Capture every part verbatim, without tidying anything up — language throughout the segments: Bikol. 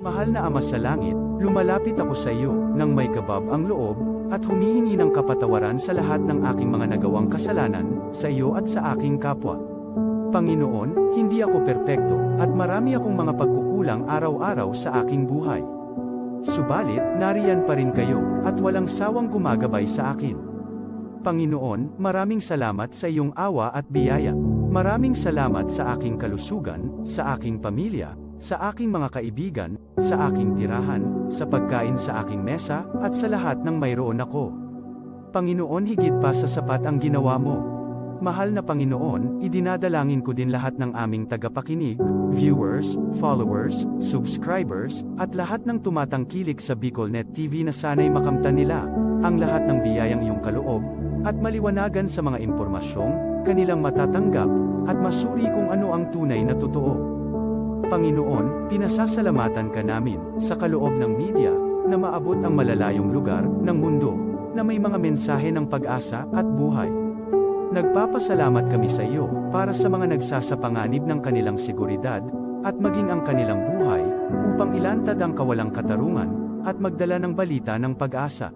Mahal na Ama sa Langit, lumalapit ako sa iyo nang may kabab ang loob, at humihingi ng kapatawaran sa lahat ng aking mga nagawang kasalanan, sa iyo at sa aking kapwa. Panginoon, hindi ako perpekto, at marami akong mga pagkukulang araw-araw sa aking buhay. Subalit, nariyan pa rin kayo, at walang sawang gumagabay sa akin. Panginoon, maraming salamat sa iyong awa at biyaya. Maraming salamat sa aking kalusugan, sa aking pamilya, sa aking mga kaibigan, sa aking tirahan, sa pagkain sa aking mesa, at sa lahat ng mayroon ako. Panginoon, higit pa sa sapat ang ginawa mo. Mahal na Panginoon, idinadalangin ko din lahat ng aming tagapakinig, viewers, followers, subscribers, at lahat ng tumatangkilik sa BicolNet T V na sana'y makamtan nila ang lahat ng biyayang iyong kaloob at maliwanagan sa mga impormasyong kanilang matatanggap at masuri kung ano ang tunay na totoo. Panginoon, pinasasalamatan ka namin sa kaloob ng media na maabot ang malalayong lugar ng mundo na may mga mensahe ng pag-asa at buhay. Nagpapasalamat kami sa iyo para sa mga nagsasapanganib ng kanilang seguridad at maging ang kanilang buhay upang ilantad ang kawalang katarungan at magdala ng balita ng pag-asa.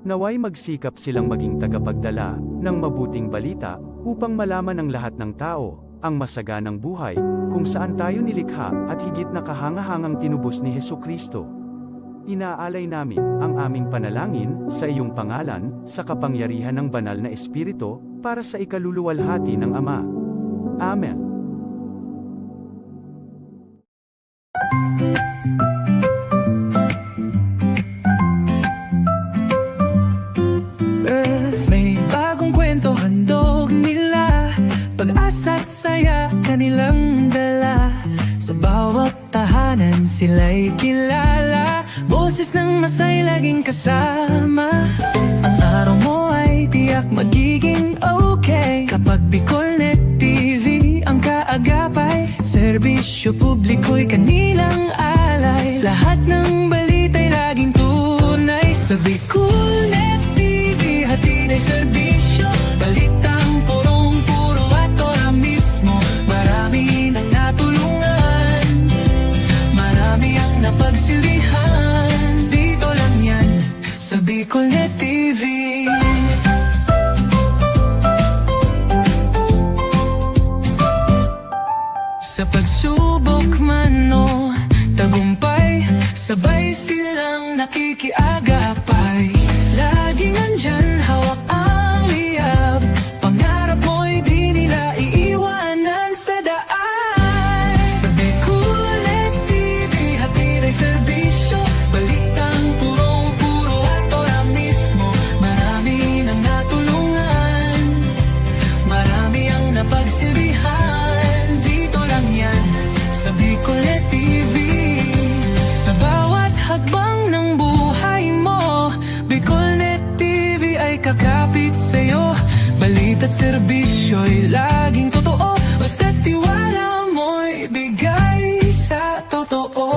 Naway magsikap silang maging tagapagdala ng mabuting balita upang malaman ng lahat ng tao ang masaganang buhay kung saan tayo nilikha at higit na kahangahangang tinubos ni Jesu-Cristo. Inaalay namin ang aming panalangin sa iyong pangalan, sa kapangyarihan ng Banal na Espiritu, para sa ikaluluwalhati ng Ama. Amen. Eh, may bagong kwento handog nila, pag-asa't saya kanilang dala. Sa bawat tahanan sila'y kilala, boses ng masay laging kasama. Ang araw mo ay tiyak magiging okay kapag BicolNet T V ang kaagapay. Serbisyo publiko'y kanilang alay. Lahat ng balita'y laging tunay. Sa BicolNet T V, hatid ay serbisyo. Balitang purong-puro at ora mismo. Marami nang natulungan. Marami ang napagsilbihan. Dito lang yan, sa BicolNet T V. Sa pagsubok man o tagumpay, sabay silang nakikiagapay. Laging nandyan, hawak ang liyab. Pangarap mo'y di nila iiwanan sa daan. Sa BicolNet T V, hatid ay serbisyo. Balitang purong-puro at ora mismo. Marami nang natulungan. Marami ang napagsilbihan. Dito lang yan, sa BicolNet T V. Sa bawat hakbang ng buhay mo, BicolNet T V ay kakapit sa'yo. Balita't serbisyo'y laging totoo. Basta't tiwala mo'y bigay sa totoo.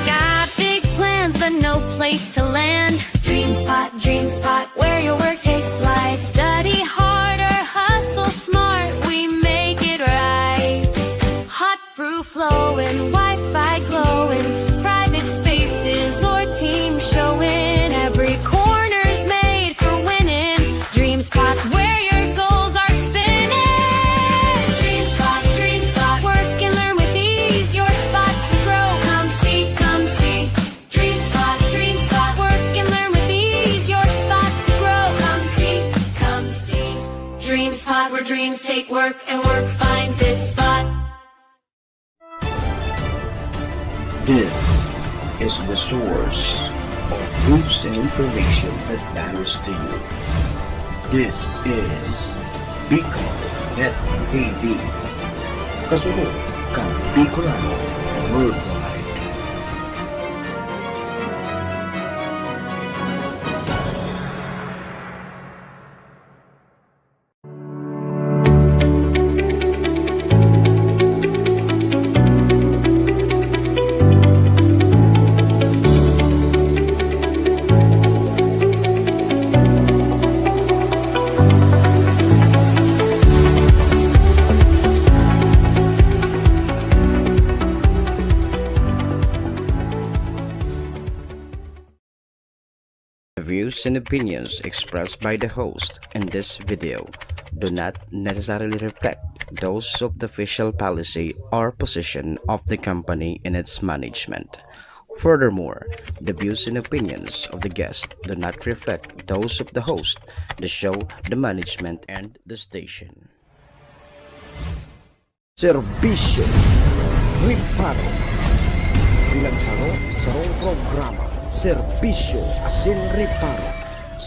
Got big plans, but no place to land. DreamSpot, DreamSpot, where your work takes flight. Study hard or hustle smart, we make it right. Hot brew flowing, Wi-Fi glowing, private spaces or team showing. Every corner's made for winning. DreamSpot's where your goals are spinning. DreamSpot, DreamSpot, work and learn with ease. Your spot to grow. Come see, come see. DreamSpot, DreamSpot, work and learn with ease. Your spot to grow. Come see, come see. DreamSpot, where dreams take work and work finds its spot. This is the source of news and information that matters to you. This is Bicol Net T V. Kasunod kan Bicolano Worldwide. The views and opinions expressed by the host in this video do not necessarily reflect those of the official policy or position of the company and its management. Furthermore, the views and opinions of the guest do not reflect those of the host, the show, the management, and the station. Serbisyo, reparo. Bilang saro, sarong programa, serbisyo asin reparo.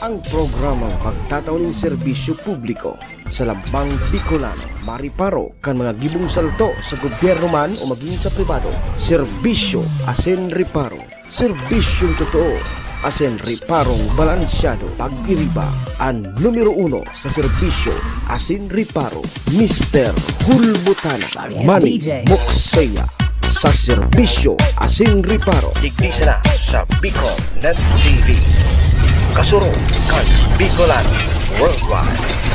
Ang programang magtatao nin serbisyo publiko sa lambang Bicolano, mareparo kan mga gibong salto sa gobyerno man o magin sa pribado. Serbisyo asin reparo. Serbisyong totoo asin reparong balansyado. Pag-iriba, an numero uno sa serbisyo asin reparo, Mister Hulbutana, Sorry, Manny D J. Mokseya, sa serbisyo asin reparo. Digdi sana sa Bicol Net T V. Kasurog kan Bicolano Worldwide.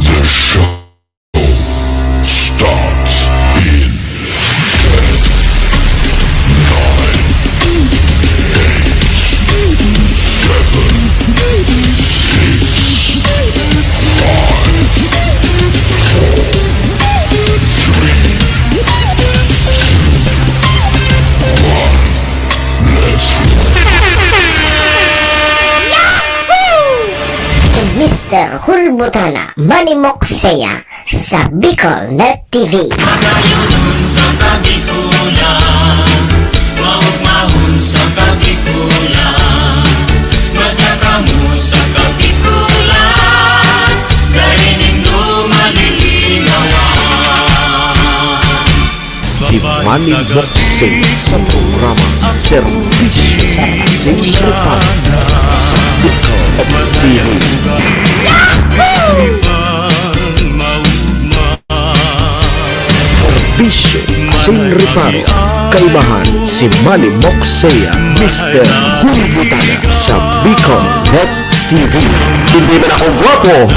The show starts in ten, nine, eight, seven, six, five, four, three, two, one. Let's roll. Si Mister Hulbutana, Manny Mokseya, sa Bicol Net T V. Magayunon sa Kabikulan, maugmahon sa Kabikulan, madya kamo sa Kabikulan, dai nindo malilingawan. Si Manny Mokseya sa programa Serbisyo sa Asin Reparo sa Bicol T V. Serbisyo asin reparo, kaibahan si Manny Mokseya, Mister Hulbutana sa Bicol Net T V. Hindi man ako gwapo.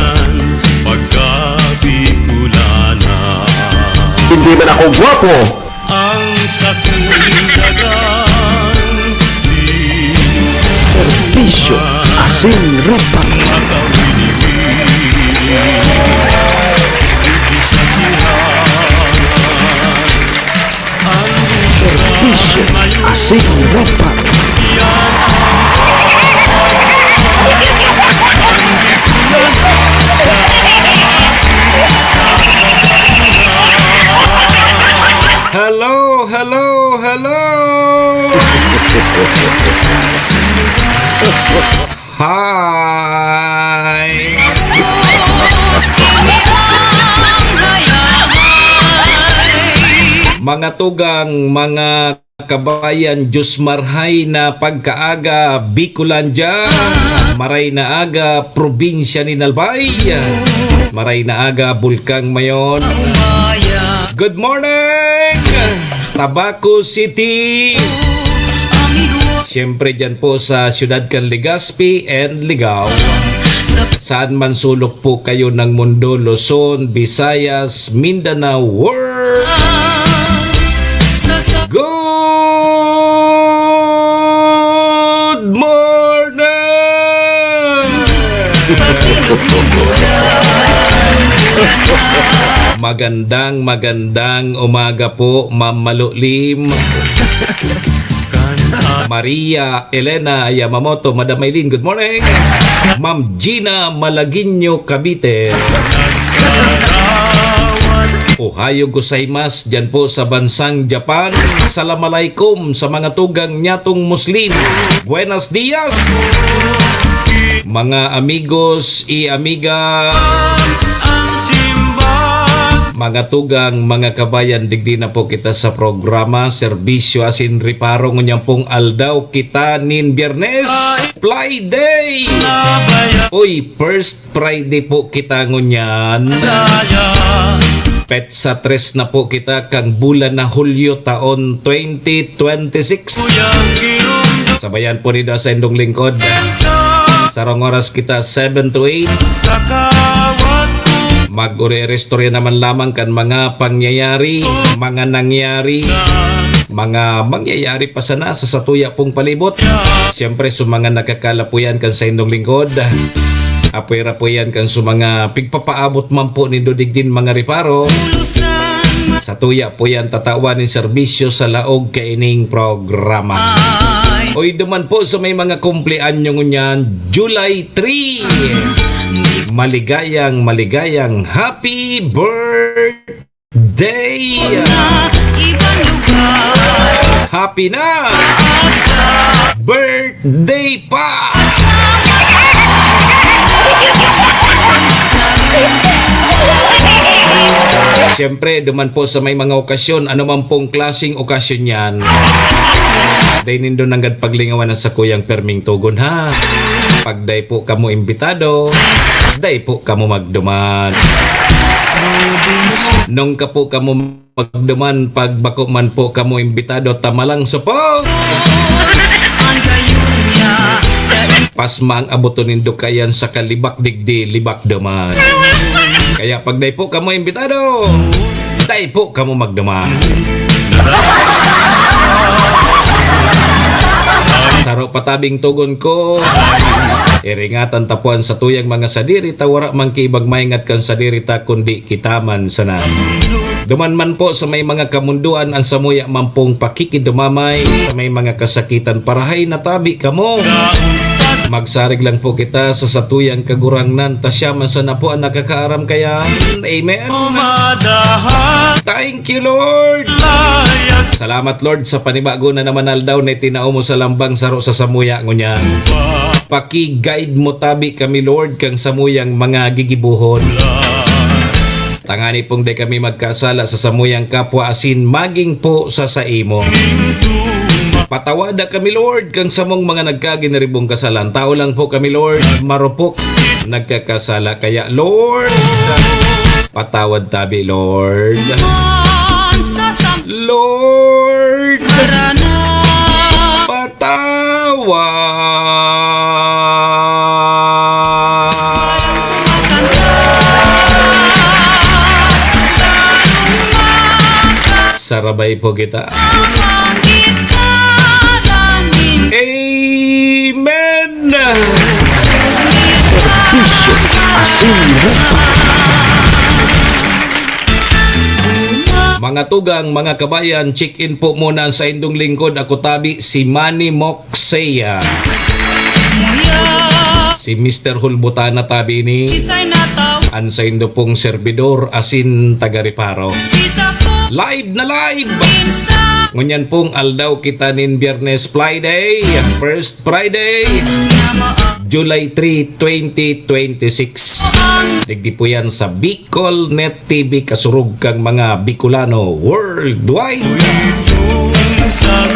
Hindi man ako gwapo. Serbisyo asin reparo. Serbisyo asin reparo. Hello, hello, hello! Hi! Mga tugang, mga kabayan, Diyos marhay na pagkaaga, Bicolandia. Maray na aga, probinsya nin Albay. Maray na aga, Bulkang Mayon. Good morning! Tabaco City. Siyempre, dyan po sa siyudad kan Legazpi and Ligao. Saan man sulok po kayo ng mundo, Luzon, Visayas, Mindanao, world. Good morning! Magandang, magandang umaga po, Ma'am Malulim. Maria Elena Yamamoto, Madam Maylin, good morning. Ma'am Gina Malagueño, Cavite. Ohayo gozaimasu, dyan po sa bansang Japan. Salam alaikum sa mga tugang nyatong Muslim. Buenos dias, mga amigos y amigas. Mga tugang, mga kabayan, digdi na po kita sa programa, serbisyo asin reparo ngunyan pong aldaw kita nin Biyernes, Friday. Uy, first Friday po kita ngunyan. Petsa tres na po kita kan bulan na Hulyo taon twenty twenty-six. Sabayan po ninda sa indong lingkod. Sarong oras kita, seven to eight. Mag-uri-istorya naman lamang kan mga pangyayari, mga nangyari, mga mangyayari pa sana sa satuya pong palibot. Siyempre, sa mga nakakalapuyan kan sa indong lingkod, apwera po yan kan sa mga pigpapaabot man po ni Dodigdin mga reparo. Satuya po yan tatawan nin serbisyo sa laog kaining programa. Oy, duman po sa may mga kumpleanyo ngunyan, July three. Maligayang, maligayang happy birthday! Happy na! Birthday pa! Siyempre, duman po sa may mga okasyon, ano man pong klaseng okasyon yan, dai nindo nanggad paglingawan ang sakuyang perming togon, ha? Pag dai po kamo imbitado, dai po kamo magduman. Nung ka po kamo magduman, pag bako man po kamo imbitado, tamalang supog. Pasma ang aboton nindo kayan sa kalibak digdi, libak duman. Kaya pag dai po kamo imbitado, dai po kamo magduman. Saro pa tabing togon ko, iringatan ta po an satuyang mga sadiri ta, wara man ki ibang maingat kan sadiri ta, kundi kita man sana. Duman man po sa may mga kamundoan, an samuya man pong pakikidumamay sa may mga kasakitan, parahay na tabi kamo. Magsarig lang po kita sa satuyang Kagurangnan, ta siya man sana po an nakakaaram kayan. Amen. Thank you, Lord. Salamat, Lord, sa panibago na naman aldaw na itinao mo sa lambang saro sa samuya ngunyan. Paki-guide mo tabi kami, Lord, kan samuyang mga gigibohon. Tangani pong dai kami magkasala sa samuyang kapwa asin magin po sa saimo. Patawada kami, Lord, kan samong mga nagkaginiribong kasalan. Tao lang po kami, Lord, marupok, nagkakasala. Kaya, Lord, patawad tabi, Lord. Lord, patawad. Sarabay po kita. Amen. Serbisyo asin rupa. Mga tugang, mga kabayan, check-in po muna sa indong lingkod. Ako tabi, si Manny Moxea. Si Mister Hulbutana tabi ini. An saindo pong serbidor asin taga-reparo. Live na live! Ngunyan pong aldaw kita nin Biyernes, Friday, first Friday, July three, twenty twenty-six. Digdi po yan sa Bicol Net T V, kasurog kang mga Bicolano worldwide.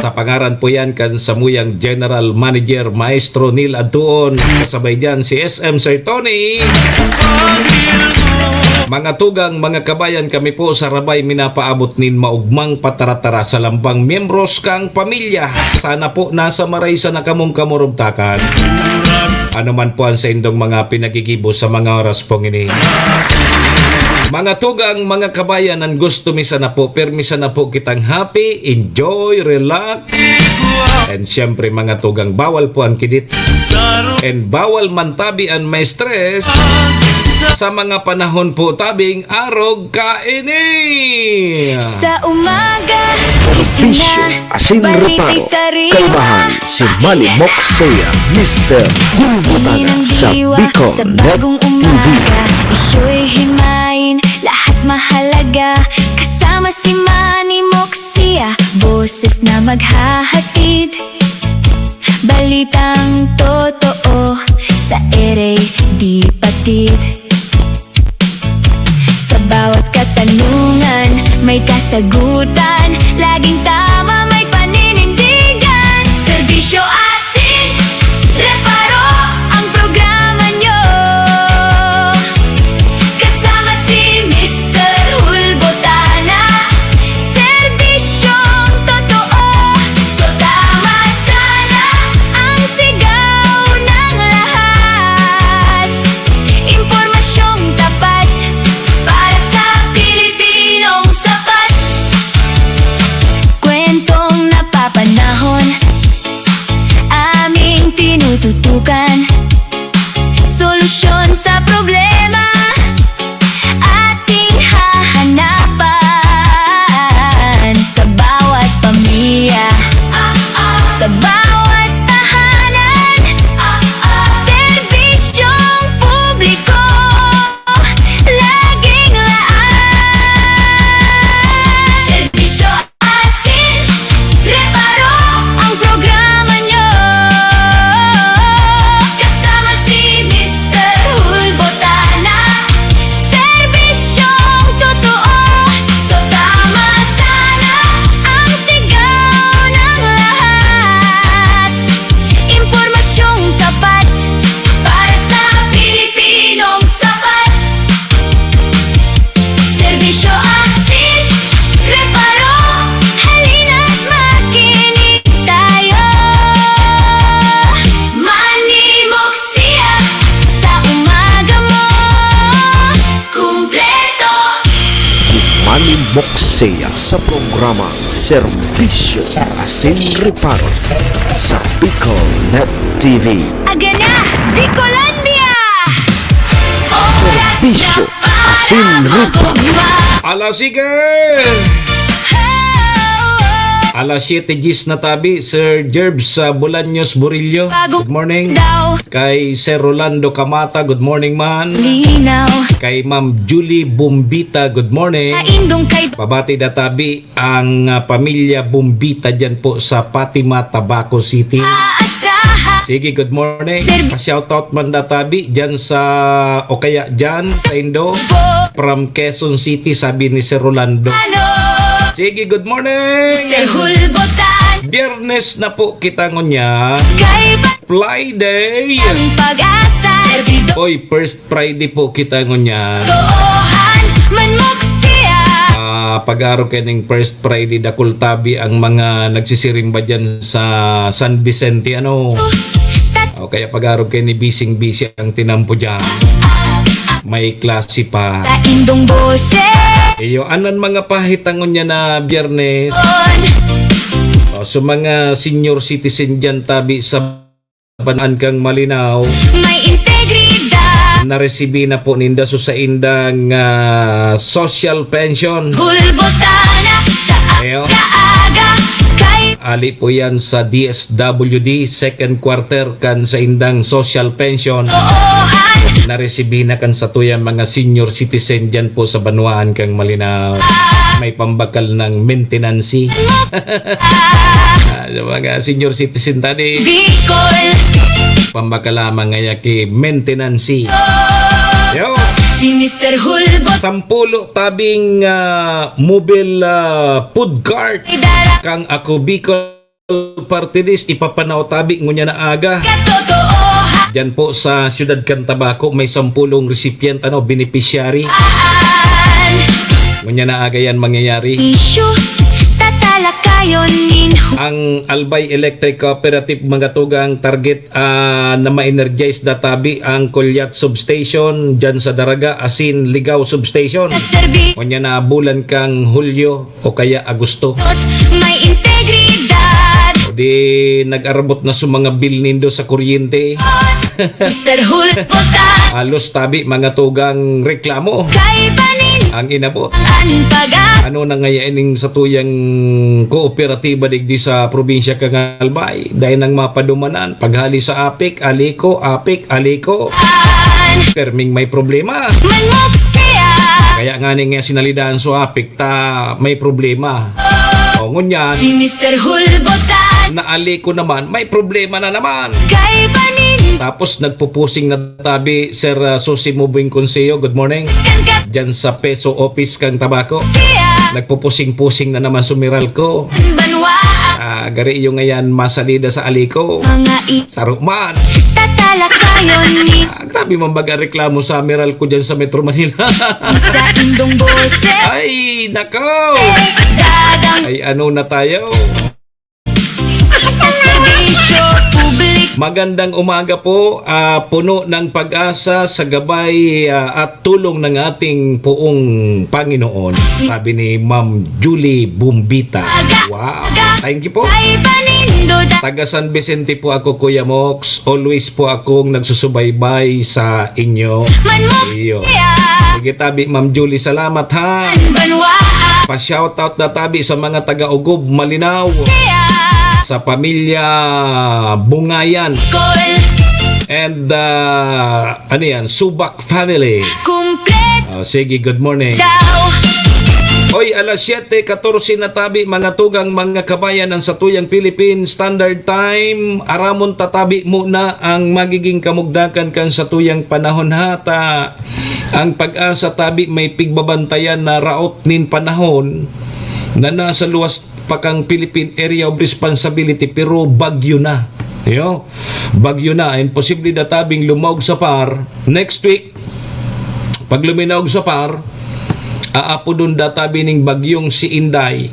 Sa pangaran po yan kan samuyang General Manager, Maestro Neil Adtuon, kasabay dyan si S M Sir Tony. Mga tugang, mga kabayan, kami po sa Rabay minapaabot nin maugmang pataratara sa lambang miyembros kang pamilya. Sana po nasa maray sana kamong kamurugtakan. Ano man po ang saindong mga pinagigibo sa mga oras pong ini. Mga tugang, mga kabayan, an gusto mi sana po, pirmi sana po kitang happy, enjoy, relax. And siyempre, mga tugang, bawal po ang kidit. And bawal man tabi an ma-stress. sa mga panahon po tabing arog kaini. Sa umaga, gising na, Bisyo, asin balita reparo, sa rin. Kalmahan si Manny Moxea, Mister Hulbutana sa Bicol Net T V. Isyo'y himayin, lahat mahalaga. Kasama si Manny Moxea, boses na maghahatid. Balitang totoo sa ere di patid. Sa bawat katanungan, may kasagutan. Laging tama, may paninindigan. Serbisyo asin reparo ang programa nyo. Kasama si Mister Hulbotana. Serbisyong totoo. So tama sana ang sigaw ng lahat. Impormasyong tapat para sa Pilipinong sapat. Kwentong napapanahon, aming tinututukan. Solusyon sa problema, ating hahanapan. Sa bawat pamilya, sa bawat tahanan, serbisyong publiko, laging laan. Serbisyo asin reparo ang programa nyo. Kasama si Mister Hulbotana. Serbisyong totoo. So tama sana ang sigaw ng lahat. Impormasyong tapat para sa Pilipinong sapat. Serbisyo asin reparo, halina't makinig tayo. Manimok siya sa umaga mo, kumpleto. Si Manny Moxea sa programa Serbisyo asin Reparo sa Bicol Net T V. Aga na, Bicolandia! Oras na Serbisyo para asin Reparo. Magugma. Alas sige! Alas siyete diyes na tabi, Sir Jerbs, sa Bolaños, Burillo. Good morning. Daw. Kay Sir Rolando Camata, good morning, man. Linaw. Kay Ma'am Julie Bumbita, good morning. Kaindong kay Pabati da tabi ang, ah, pamilya Bumbita dyan po sa Fatima, Tabaco City. Aasahan. Sige, good morning. Sir. Pa-shoutout man da tabi dyan sa, o kaya dyan sa Indo. Po. From Quezon City, sabi ni Sir Rolando. Ano? Sige, good morning. Mister Hulbotan. Biyernes na po kita ngunyan. Kay ba Friday. Ang pag-asa. Servidor. Oy, first Friday po kita ngunyan. Toohan, manmok siya. Ah, pag-arog kaining first Friday, dakul tabi ang mga nagsisirimba dyan sa San Vicente, ano? Tat- O kaya pag-arog kaini, bising-bisi ang tinampo dyan. May klase pa. Sa indong boses. Iyo, anan mga pahit ta ngunyan na Biyernes. On. O, so mga senior citizen dyan tabi sa Banwaan kan Malinao. May integridad. Naresibi na po ninda so saindang, ah, social pension. Hulbotana sa Ayo. Aga-aga. Kay Ali po yan sa D S W D, second quarter kan saindang social pension. Toohan. Naresibi na kan satuyang mga senior citizen dyan po sa Banwaan kan Malinao. May pambakal ng maintenance. Ah, sa mga senior citizen tadi. Bicol. Pambakal lamang ngaya ki maintenance. Yo. Si Mister Hulbot. Sampulo tabing, ah, mobile, ah, food cart. Idara. Kang Ako Bicol Party List, ipapanao tabi ngunyan na aga. Katotoohan. Diyan po sa siyudad kan Tabaco, may sampulong recipient, ano, beneficiary. Ngunyan na aga yan mangyayari. Isyu, tatalakayon nin hu- Ang Albay Electric Cooperative, mga tugang, target, ah, na ma-energize da tabi ang Kulyat Substation, dyan sa Daraga, asin Ligao Substation. Sa serbi- Ngunyan na bulan kang Hulyo o kaya Agosto. May integridad. O di, nag-arabot na sa mga bill nindo sa kuryente. Mister Hulbotan. Halos tabi mga tugang reklamo Kaibanin ang inabot. An pagas Ano na ngaya ining satuyang kooperatiba digdi sa probinsya kan Albay? Dai nang mapadumanan, paghali sa APEC, ALECO, APEC, ALECO. Perming may problema. Manmok siya Kaya nga ni nga sinalidahan sa APEC ta may problema. O ngunyan, Si Mister Hulbotan na ALECO naman, may problema na naman. Kaibanin Tapos nagpupusing na tabi, Sir uh, Susi Mubing Consejo, good morning. Skan ka Diyan sa Peso Office kang Tabaco. siya Nagpupusing-pusing na naman sumiral ko. Banwa Ah, gari iyo ngayan masalida sa ALECO. Mga Saro man. itatalakayon ni Ah, grabe man baga reklamo sa Meralco dyan sa Metro Manila. Sa indong boses Ay, nakaw! Dadang Ay, ano na tayo? sa serbisyo publiko Magandang umaga po, ah, puno ng pag-asa sa gabay ah, at tulong ng ating poong Panginoon. Sabi ni Ma'am Julie Bumbita. Wow! Thank you po. Kaibanin do da Taga San Vicente po ako, Kuya Mox. Always po akong nagsusubaybay sa inyo. Manmok Iyo. siya Sige tabi, Ma'am Julie, salamat ha. Banwa Pa-shoutout na tabi sa mga taga-Ugob, Malinao, Siya sa pamilya Bungayan Kol and uh, ano yan, Subak family. Kumpleto Ah, sige, good morning. daw Oy, alas siyete katorse na tabi, mga tugang, mga kabayan, ang satuyang Philippine Standard Time. Aramon tatabi muna ang magiging kamugdakan kan satuyang panahon hata. Ang pag-asa tabi may pigbabantayan na raot nin panahon na nasa luwas pa kang Philippine Area of Responsibility pero bagyo na. Yo, bagyo na. Imposible na tabing lumaog sa par. Next week, pag luminaog sa par, aapodon data bining bagyong si Inday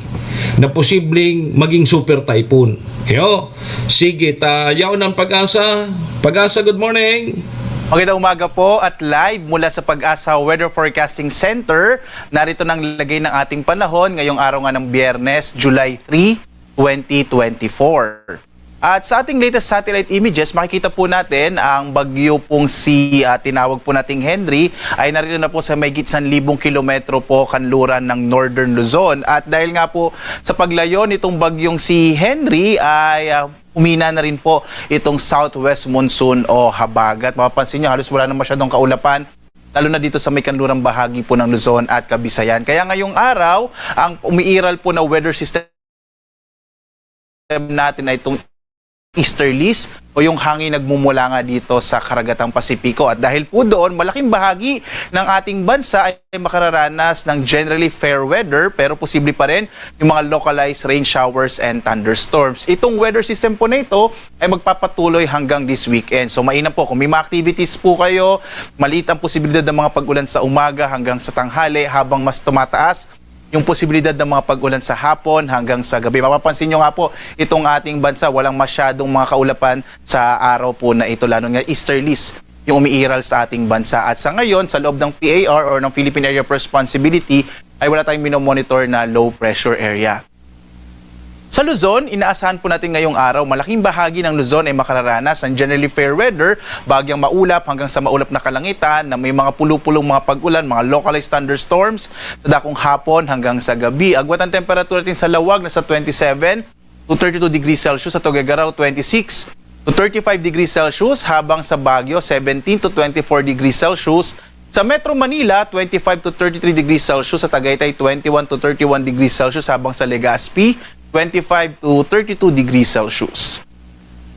na posibleng maging super typhoon. Yo, sige, ta yaon ang pag-asa. Pag-asa, good morning. Magandang umaga po at live mula sa Pag-asa Weather Forecasting Center. Narito na ang lagay ng ating panahon ngayong araw nga ng Biyernes, July three, twenty twenty-four. At sa ating latest satellite images, makikita po natin ang bagyo pong si, ah, tinawag po nating Henry, ay narito na po sa may gitsan libong kilometro po kanluran ng Northern Luzon. At dahil nga po sa paglayo nitong bagyong si Henry ay, ah, humina na rin po itong southwest monsoon o habagat. Mapapansin nyo, halos wala na masyadong kaulapan, lalo na dito sa may kanlurang bahagi po ng Luzon at Kabisayan. Kaya ngayong araw, ang umiiral po na weather system natin ay itong easterlies o yung hangin nagmumula nga dito sa karagatang Pasipiko. At dahil po doon, malaking bahagi ng ating bansa ay makararanas ng generally fair weather, pero posible pa rin yung mga localized rain showers and thunderstorms. Itong weather system po na ito ay magpapatuloy hanggang this weekend. So mainam po, kung may mga activities po kayo, maliit ang posibilidad ng mga pag-ulan sa umaga hanggang sa tanghali, habang mas tumataas yung posibilidad ng mga pag-ulan sa hapon hanggang sa gabi. Mapapansin nyo nga po, itong ating bansa, walang masyadong mga kaulapan sa araw po na ito, lalo nga easterlies yung umiiral sa ating bansa. At sa ngayon, sa loob ng P A R or ng Philippine Area of Responsibility, ay wala tayong minomonitor na low pressure area. Sa Luzon, inaasahan po natin ngayong araw, malaking bahagi ng Luzon ay makararanas ng generally fair weather, bagyang maulap hanggang sa maulap na kalangitan na may mga pulupulong mga pag-ulan, mga localized thunderstorms, sa dakong hapon hanggang sa gabi. Agwat ang temperatura natin sa Lawag, nasa twenty-seven to thirty-two degrees Celsius, sa Tuguegarao, twenty-six to thirty-five degrees Celsius, habang sa Baguio, seventeen to twenty-four degrees Celsius, sa Metro Manila, twenty-five to thirty-three degrees Celsius, sa Tagaytay, twenty-one to thirty-one degrees Celsius, habang sa Legazpi, twenty-five to thirty-two degrees Celsius.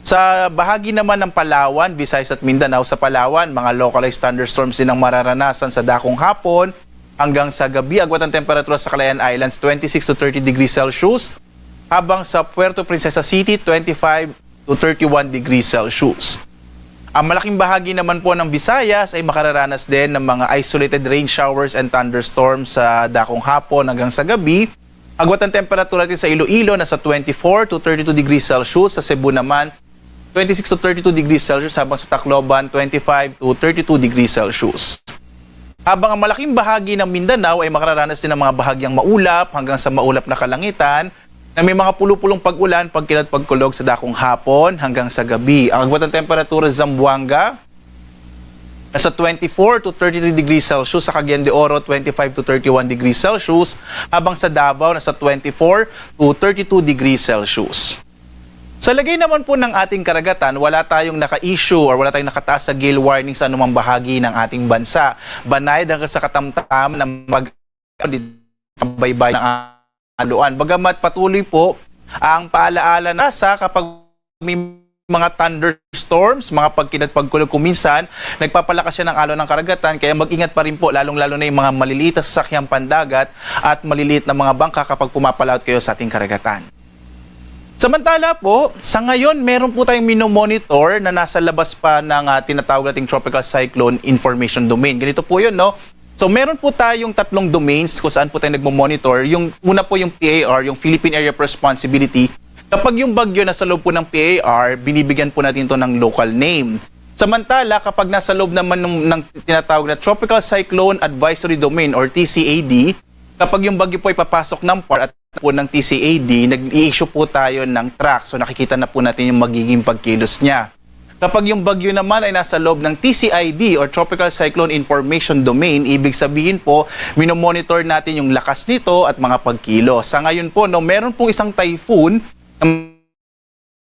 Sa bahagi naman ng Palawan, Visayas at Mindanao, sa Palawan, mga localized thunderstorms din ang mararanasan sa dakong hapon hanggang sa gabi. Agwat ang temperatura sa Calayan Islands, twenty-six to thirty degrees Celsius, habang sa Puerto Princesa City, twenty-five to thirty-one degrees Celsius. Ang malaking bahagi naman po ng Visayas ay makararanas din ng mga isolated rain showers and thunderstorms sa dakong hapon hanggang sa gabi. Agwat ang temperatura natin sa Iloilo, nasa twenty-four to thirty-two degrees Celsius. Sa Cebu naman, twenty-six to thirty-two degrees Celsius, habang sa Tacloban, twenty-five to thirty-two degrees Celsius. Habang ang malaking bahagi ng Mindanao ay makararanas din ng mga bahagyang maulap hanggang sa maulap na kalangitan, na may mga pulo-pulong pag-ulan, pagkilat, pagkulog sa dakong hapon hanggang sa gabi. Ang agwat ng temperatura sa Zamboanga, nasa twenty-four to thirty-three degrees Celsius, sa Cagayan de Oro, twenty-five to thirty-one degrees Celsius, habang sa Davao, nasa twenty-four to thirty-two degrees Celsius. Sa lagay naman po ng ating karagatan, wala tayong naka-issue or wala tayong nakataas sa gale warning sa anumang bahagi ng ating bansa. Banayad hanggang sa katamtaman ang mag- dito sa baybay ng aluan. Bagamat patuloy po ang paalaala na sa kapag may mga thunderstorms, mga pagkinat, pagkulog, kung minsan nagpapalakas siya ng alon ng karagatan, kaya mag-ingat pa rin po, lalong-lalo na yung mga maliliit na sasakyang pandagat at maliliit na mga bangka kapag pumapalaot kayo sa ating karagatan. Samantala po, sa ngayon, meron po tayong minomonitor na nasa labas pa ng, ah, tinatawag nating Tropical Cyclone Information Domain. Ganito po yun, no? So, meron po tayong tatlong domains kung saan po tayo nagmo-monitor. Yung una po, yung P A R, yung Philippine Area of Responsibility. Kapag yung bagyo nasa loob po ng P A R, binibigyan po natin ito ng local name. Samantala, kapag nasa loob naman ng, ng tinatawag na Tropical Cyclone Advisory Domain or T C A D, kapag yung bagyo po ay papasok ng P A R at po ng T C A D, nag-i-issue po tayo ng track. So, nakikita na po natin yung magiging pagkilos niya. Kapag yung bagyo naman ay nasa loob ng T C I D or Tropical Cyclone Information Domain, ibig sabihin po, minomonitor natin yung lakas nito at mga pagkilos. Sa ngayon po, no, meron pong isang typhoon na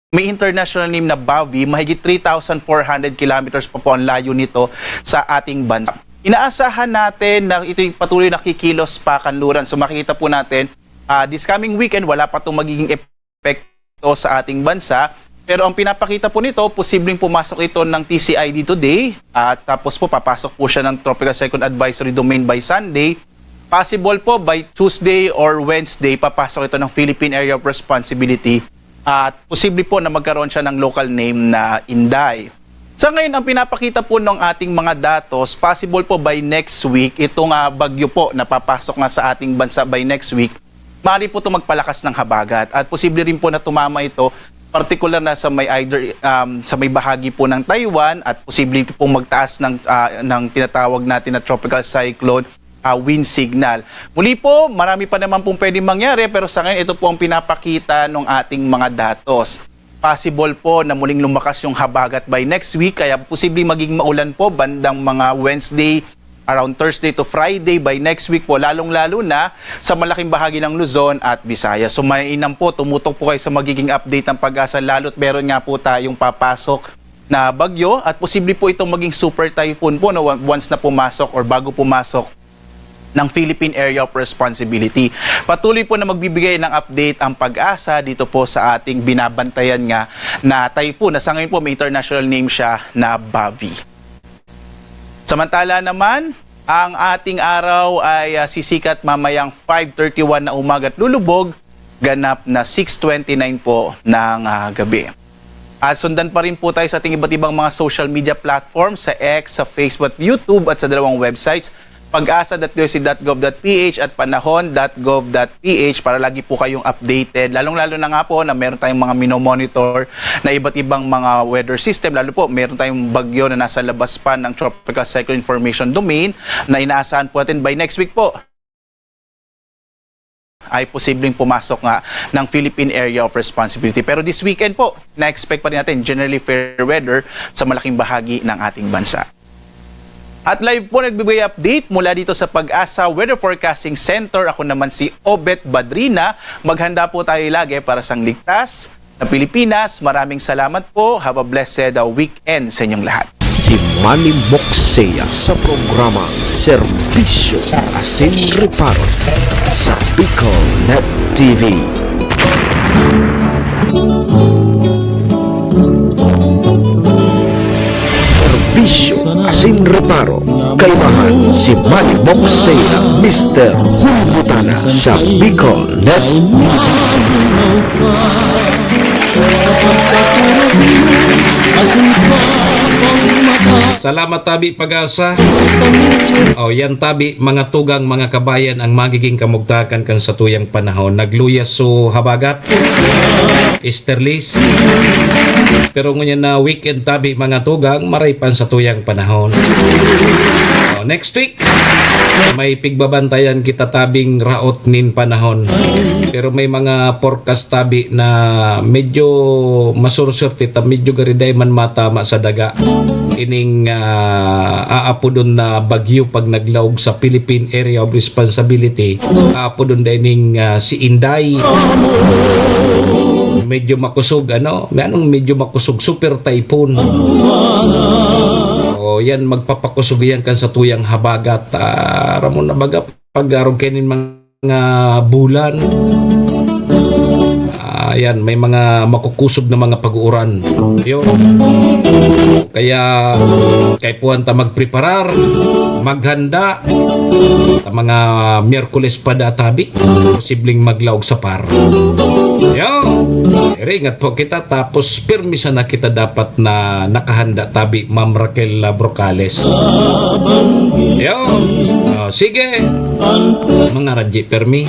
may international name na Bavi, mahigit three thousand four hundred kilometers pa po ang layo nito sa ating bansa. Inaasahan natin na ito'y patuloy na kikilos pa kanluran. So, makikita po natin, ah, this coming weekend, wala pa itong magiging epekto sa ating bansa. Pero ang pinapakita po nito, posibleng pumasok ito ng T C I D today. At tapos po, papasok po siya ng Tropical Cyclone Advisory Domain by Sunday. Possible po, by Tuesday or Wednesday, papasok ito ng Philippine Area of Responsibility. At posible po na magkaroon siya ng local name na Inday. Sa ngayon, ang pinapakita po ng ating mga datos, possible po by next week, itong, ah, bagyo po na papasok nga sa ating bansa by next week, maaari po itong magpalakas ng habagat. At posible rin po na tumama ito, partikular na sa may either, um, sa may bahagi po ng Taiwan at posible pong magtaas ng, ah, ng tinatawag natin na tropical cyclone, ah, wind signal. Muli po, marami pa naman pong pwedeng mangyari, pero sa ngayon, ito po ang pinapakita ng ating mga datos. Possible po na muling lumakas yung habagat by next week, kaya posibleng maging maulan po bandang mga Wednesday, around Thursday to Friday by next week po, lalong-lalo na sa malaking bahagi ng Luzon at Visayas. So, mainam po, tumutok po kayo sa magiging update ng PAGASA, lalo't meron nga po tayong papasok na bagyo at posible po itong maging super typhoon po, no, once na pumasok or bago pumasok ng Philippine Area of Responsibility. Patuloy po na magbibigay ng update ang PAGASA dito po sa ating binabantayan nga na typhoon, na sa ngayon po may international name siya na Bavi. Samantala naman, ang ating araw ay, ah, sisikat mamayang five thirty-one na umaga at lulubog ganap na six twenty-nine po ng, ah, gabi. At sundan pa rin po tayo sa ating iba't ibang mga social media platforms, sa X, sa Facebook at YouTube, at sa dalawang websites, pagasa dot D O C dot gov dot P H at panahon dot gov dot P H, para lagi po kayong updated. Lalong-lalo na nga po na meron tayong mga minomonitor na iba't ibang mga weather system. Lalo po, meron tayong bagyo na nasa labas pa ng Tropical Cyclone Information Domain na inaasahan po natin by next week po ay posibleng pumasok nga ng Philippine Area of Responsibility. Pero this weekend po, na-expect pa rin natin generally fair weather sa malaking bahagi ng ating bansa. At live po nagbibigay update mula dito sa PAGASA Weather Forecasting Center. Ako naman si Obet Badrina. Maghanda po tayo lagi para sa ligtas na Pilipinas. Maraming salamat po. Have a blessed, uh, weekend sa inyong lahat. Si Manny Moxea sa programang Serbisyo Asin Reparo sa Bicol Net T V. Serbisyo Asin Reparo, kaimahan si Manny Moxea, Mister Hulbutana sa Bicol Net T V. Salamat tabi, PAGASA. O, yan tabi, mga tugang, mga kabayan, ang magiging kamugtakan kan satuyang panahon. Nagluyas so habagat, easterlies. Pero ngunyan na weekend tabi, mga tugang, maray pa an satuyang panahon. Next week, may pigbabantayan kita tabing raot nin panahon. Pero may mga forecast tabi na medyo masurswerte ta, medyo gariday man matama sa daga. Ining, ah, aapodon na bagyo pag naglaog sa Philippine Area of Responsibility, aapodon da ining, ah, si Inday. Medyo makusog, ano? May anong medyo makusog? Super typhoon. O, yan, magpapakusog yan kan satuyang habagat. Ah, aram mo na baga, pag arog kayo nin mga bulan, ah, yan, may mga makukusog na mga pag-uuran. Yun. Kaya, kaipuhan ta magpreparar, maghanda, sa mga Miyerkules pa da tabi, posibleng maglaog sa par. Yun. Pero ingat po kita, tapos pirmi sana kita dapat na nakahanda tabi, Ma'am Raquel Brocales. Yun. Ah, sige. Mga radyi, permi.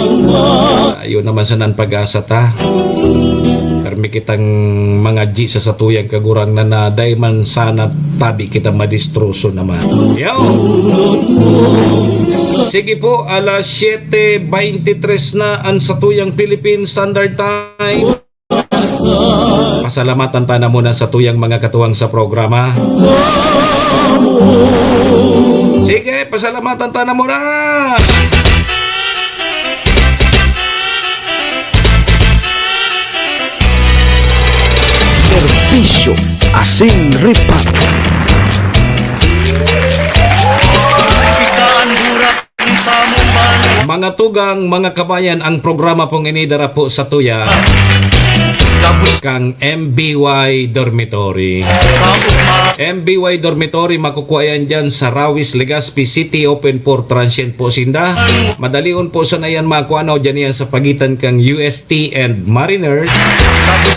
Ayun naman sana an pag-asa ta. Permi kitang mga G sa satuyang Kagurangnan na dai man sana tabi kita madistroso naman. Yun. Sige po, alas siyete veintitres na an satuyang Philippine Standard Time. Pasalamatan ta na muna satuyang mga katuwang sa programa. Sige, pasalamatan ta na muna. Serbisyo asin reparo. Mga tugang, mga kabayan, ang programa pong ini dara po satuya kan M B Y Dormitory. M B Y Dormitory, makukuha yan dyan sa Rawis, Legazpi City, open for transient po sinda. Madalion po sana yan makuha, no? Dyan yan sa pagitan kang U S T and Mariner.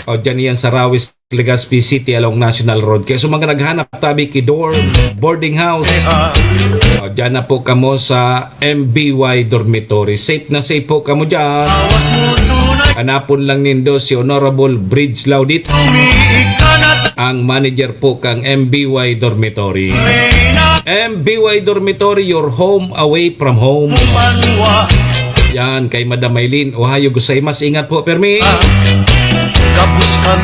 O dyan yan sa Rawis, Legazpi City along National Road. Kaya sa mga naghanap tabi ki dorm, boarding house, o, dyan na po kamo sa M B Y Dormitory. Safe na safe po kamo dyan. Hanapon lang nindo si Honorable Bridge Laudit, ang manager po kang M B Y Dormitory. M B Y Dormitory, your home away from home. Yan, kay Madam Maylin. Ohayo gozaimasu, ingat po, permi.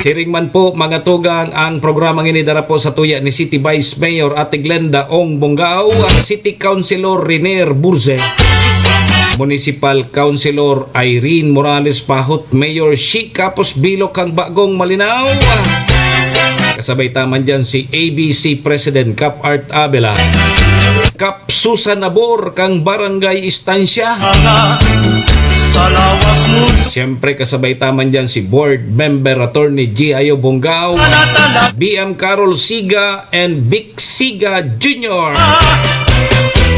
Siring man po, mga tugang, ang programang ini dara po satuya ni City Vice Mayor Ate Glenda Ong Bongao, City Councilor Renier Burze, Municipal Councilor Irene Morales Pahot, Mayor Shi Kapos Bilok kang Bagong Malinao. Kasabay ta man dyan si A B C President Kap Art Abela, Kap Susan Nabor kang Barangay Estancia. Sa lawas mo. Siyempre, kasabay ta man dyan si Board Member Attorney G I O Bongao, B M Carol Siga, and Vic Siga Junior.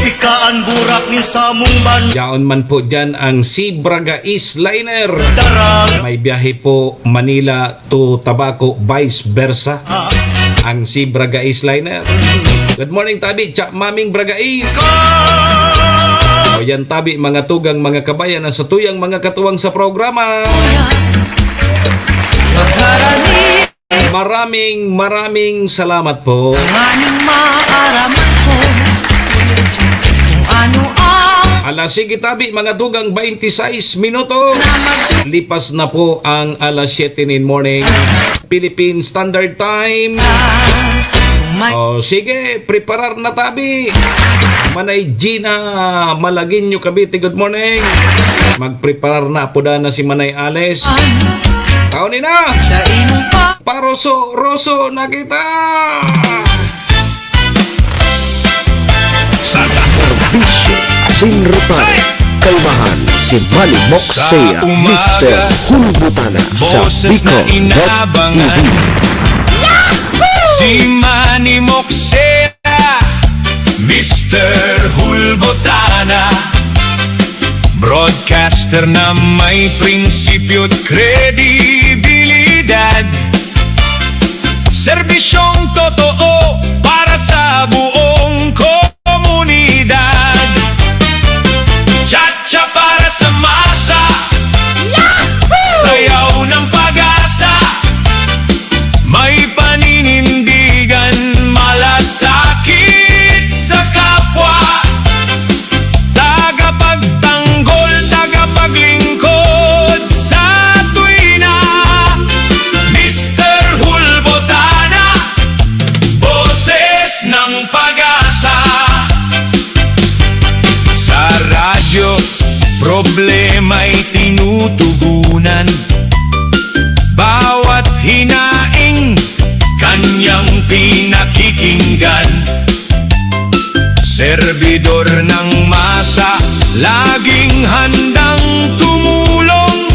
Ika an burak nin samong ban- Yaon man po dyan ang Sibra Gais Liner. Darag. May biyahe po Manila to Tabaco, vice versa. Ang Sibra Gais Liner. Good morning, tabi, Cha Maming Bragais. O yan, tabi, mga tugang, mga kabayan, na sa tuyang mga katuwang sa programa. Maraming, maraming salamat po. Maning maaraman ko kung ano ang Alas sige tabi, mga dugang, baynte sais minuto. Lipas na po ang alas siyete nin morning, Philippine Standard Time. May O, sige, preparar na tabi. Manay Gina Malagueño, Cavite, good morning. Magpreparar na, apodan na si Manay Ales. Kaon na! Sa imo pa. Paroso-roso na kita! Sa serbisyo asin reparo, kalmahan si Manny Moxea, Mister Hulbutana sa Bicol dot T V. Si Manny Moxea, Mister Hulbutana. Broadcaster na may prinsipyo at kredibilidad. Serbisyong totoo para sa buong komunidad. Cha-cha para sa masa. Sayaw ng pag-asa. May paninindigan, malasakit sa kapwa. Servidor ng masa, laging handang tumulong.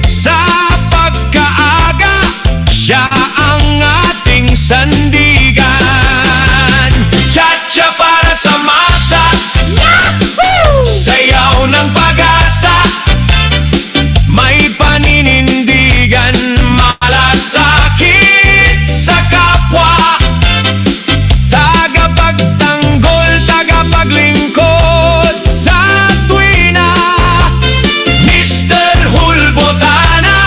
Sa pagkaaga, siya ang ating sandigan. Cha-cha para sa masa. Yahoo! Sayaw ng pag-asa. May paninindigan, malasakit sa kapwa. Tagapagtanggol, tagapaglingkod sa tuwina. Mister Hulbotana,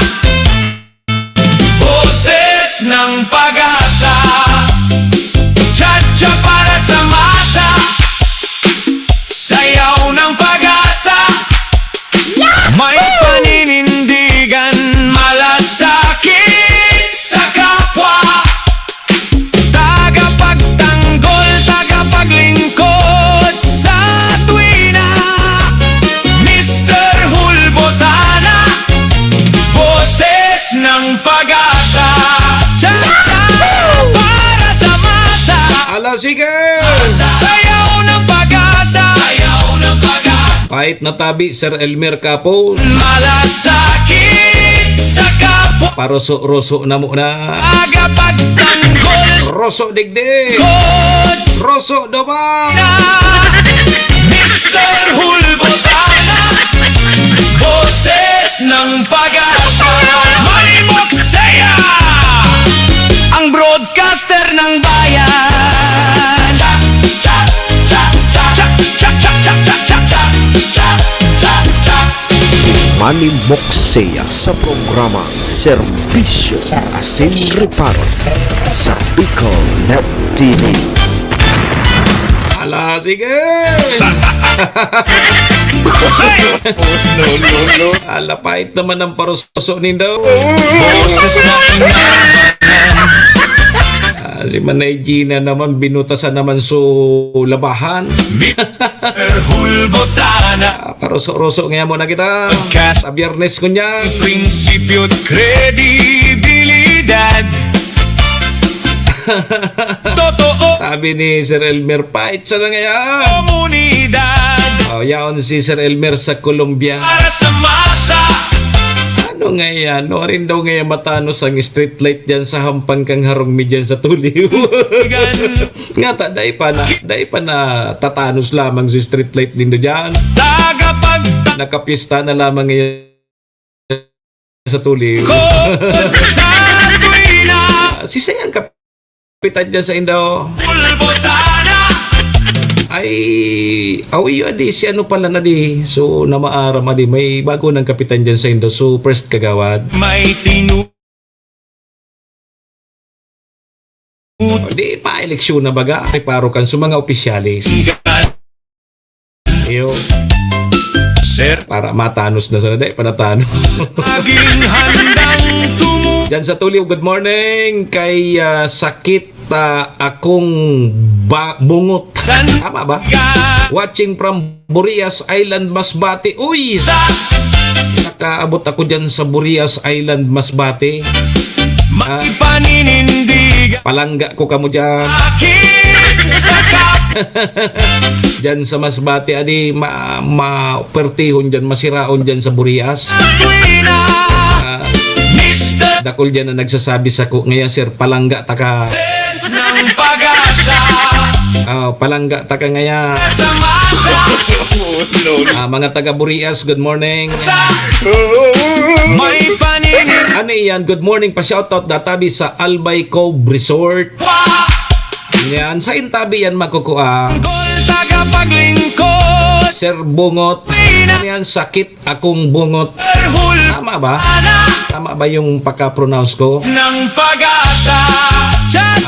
boses ng pag-asa. Cha-cha para sa masa. Sayaw ng pag-asa. May paninindigan, malasakit sa kapwa. Tagapagtanggol, tagapaglingkod sa tuwina. Mister Hulbotana, boses ng pag-asa. Cha-cha para sa masa. Ala, sige! Sayaw ng pag-asa. Sayaw ng pag-asa. Pait na tabi, Sir Elmer Capos. Malasakit sa kapwa. Paroso-roso na muna. Tagapagtanggol. Roso digdi. Coach. Roso duman. Mister Hulbotana. Boses ng pag-asa. Manimok Saya. Ang broadcaster ng bayan. Cha, cha, cha, cha. Cha, cha, cha, cha, cha, cha, cha. Cha, cha, cha. Manimok Saya sa programa Serbisyo Asin Reparo sa Bicol Net T V. Ala, sige! Sa- Say! No, no, no. Ala, pait naman ang paroso nindo. Boses na inabangan. Ah, si Manay Gina naman, binutasan naman su labahan. Mister Hulbotana. Ah, paroso-roso nga mo na kita. Podcast. Sa Biyernes ko niya. Prinsipyo at kredibilidad. Totoo. Sabi ni Sir Elmer, pait sa na ngayon. Komunidad. Oh, yaon si Sir Elmer sa Colombia. Para sa masa. Ano nga yan? No, rin daw nga yan matanos ang street light dyan sa hampang kang harong mi dyan sa Tuliw. Nga ta, dai pa na, dai pa na tatanos lamang sa street light nindo dyan. Tagapag- Nakapista na lamang ngayon sa Tuliw. Ko sa tuwina. Si Sayan Kapitan dyan sa Indo. Bulbotana. Ay, aw, iyo, adi, si ano pala na di. So, namaaram, adi, may bago ng kapitan dyan sa Indo. So, first kagawad. May tinu- O, di pa eleksyon na baga. Ay, paro kan sa mga opisyales. Iyo. Sir. Para matanos na sana, dai pa natano. Laging handang tumu- Diyan sa Tuliw, good morning. Kay, ah, sakit, ah, akong ba-, bungot. San- Tama ba? Ga- Watching from Burias Island, Masbate. Uy! Sa- Nakaabot ako diyan sa Burias Island, Masbate. May Ah. paninindigan. Palangga ko kamo diyan. Akin sa kap- Diyan sa Masbate, adi, ma-, mapertihon diyan, masiraon diyan sa Burias. Tuwi na. Ah, Mister. Dakul diyan na nagsasabi sako, "Ngayon, sir, palangga ta ka." Ses ng pag-asa. Ah, palangga ta ka ngayon. Sa masa. No, no. Ah, mga taga Burias, good morning. Sa may panini- Ano yan? Good morning pa, shoutout databi sa Albay Cove Resort. Yan, sa intabi yan makukuha. Gol tagapaglingkod. Sir Bungot. Ano yan? Sakit akong bungot. Tama ba? Tama ba yung pagka-pronounce ko? Ng pag-asa.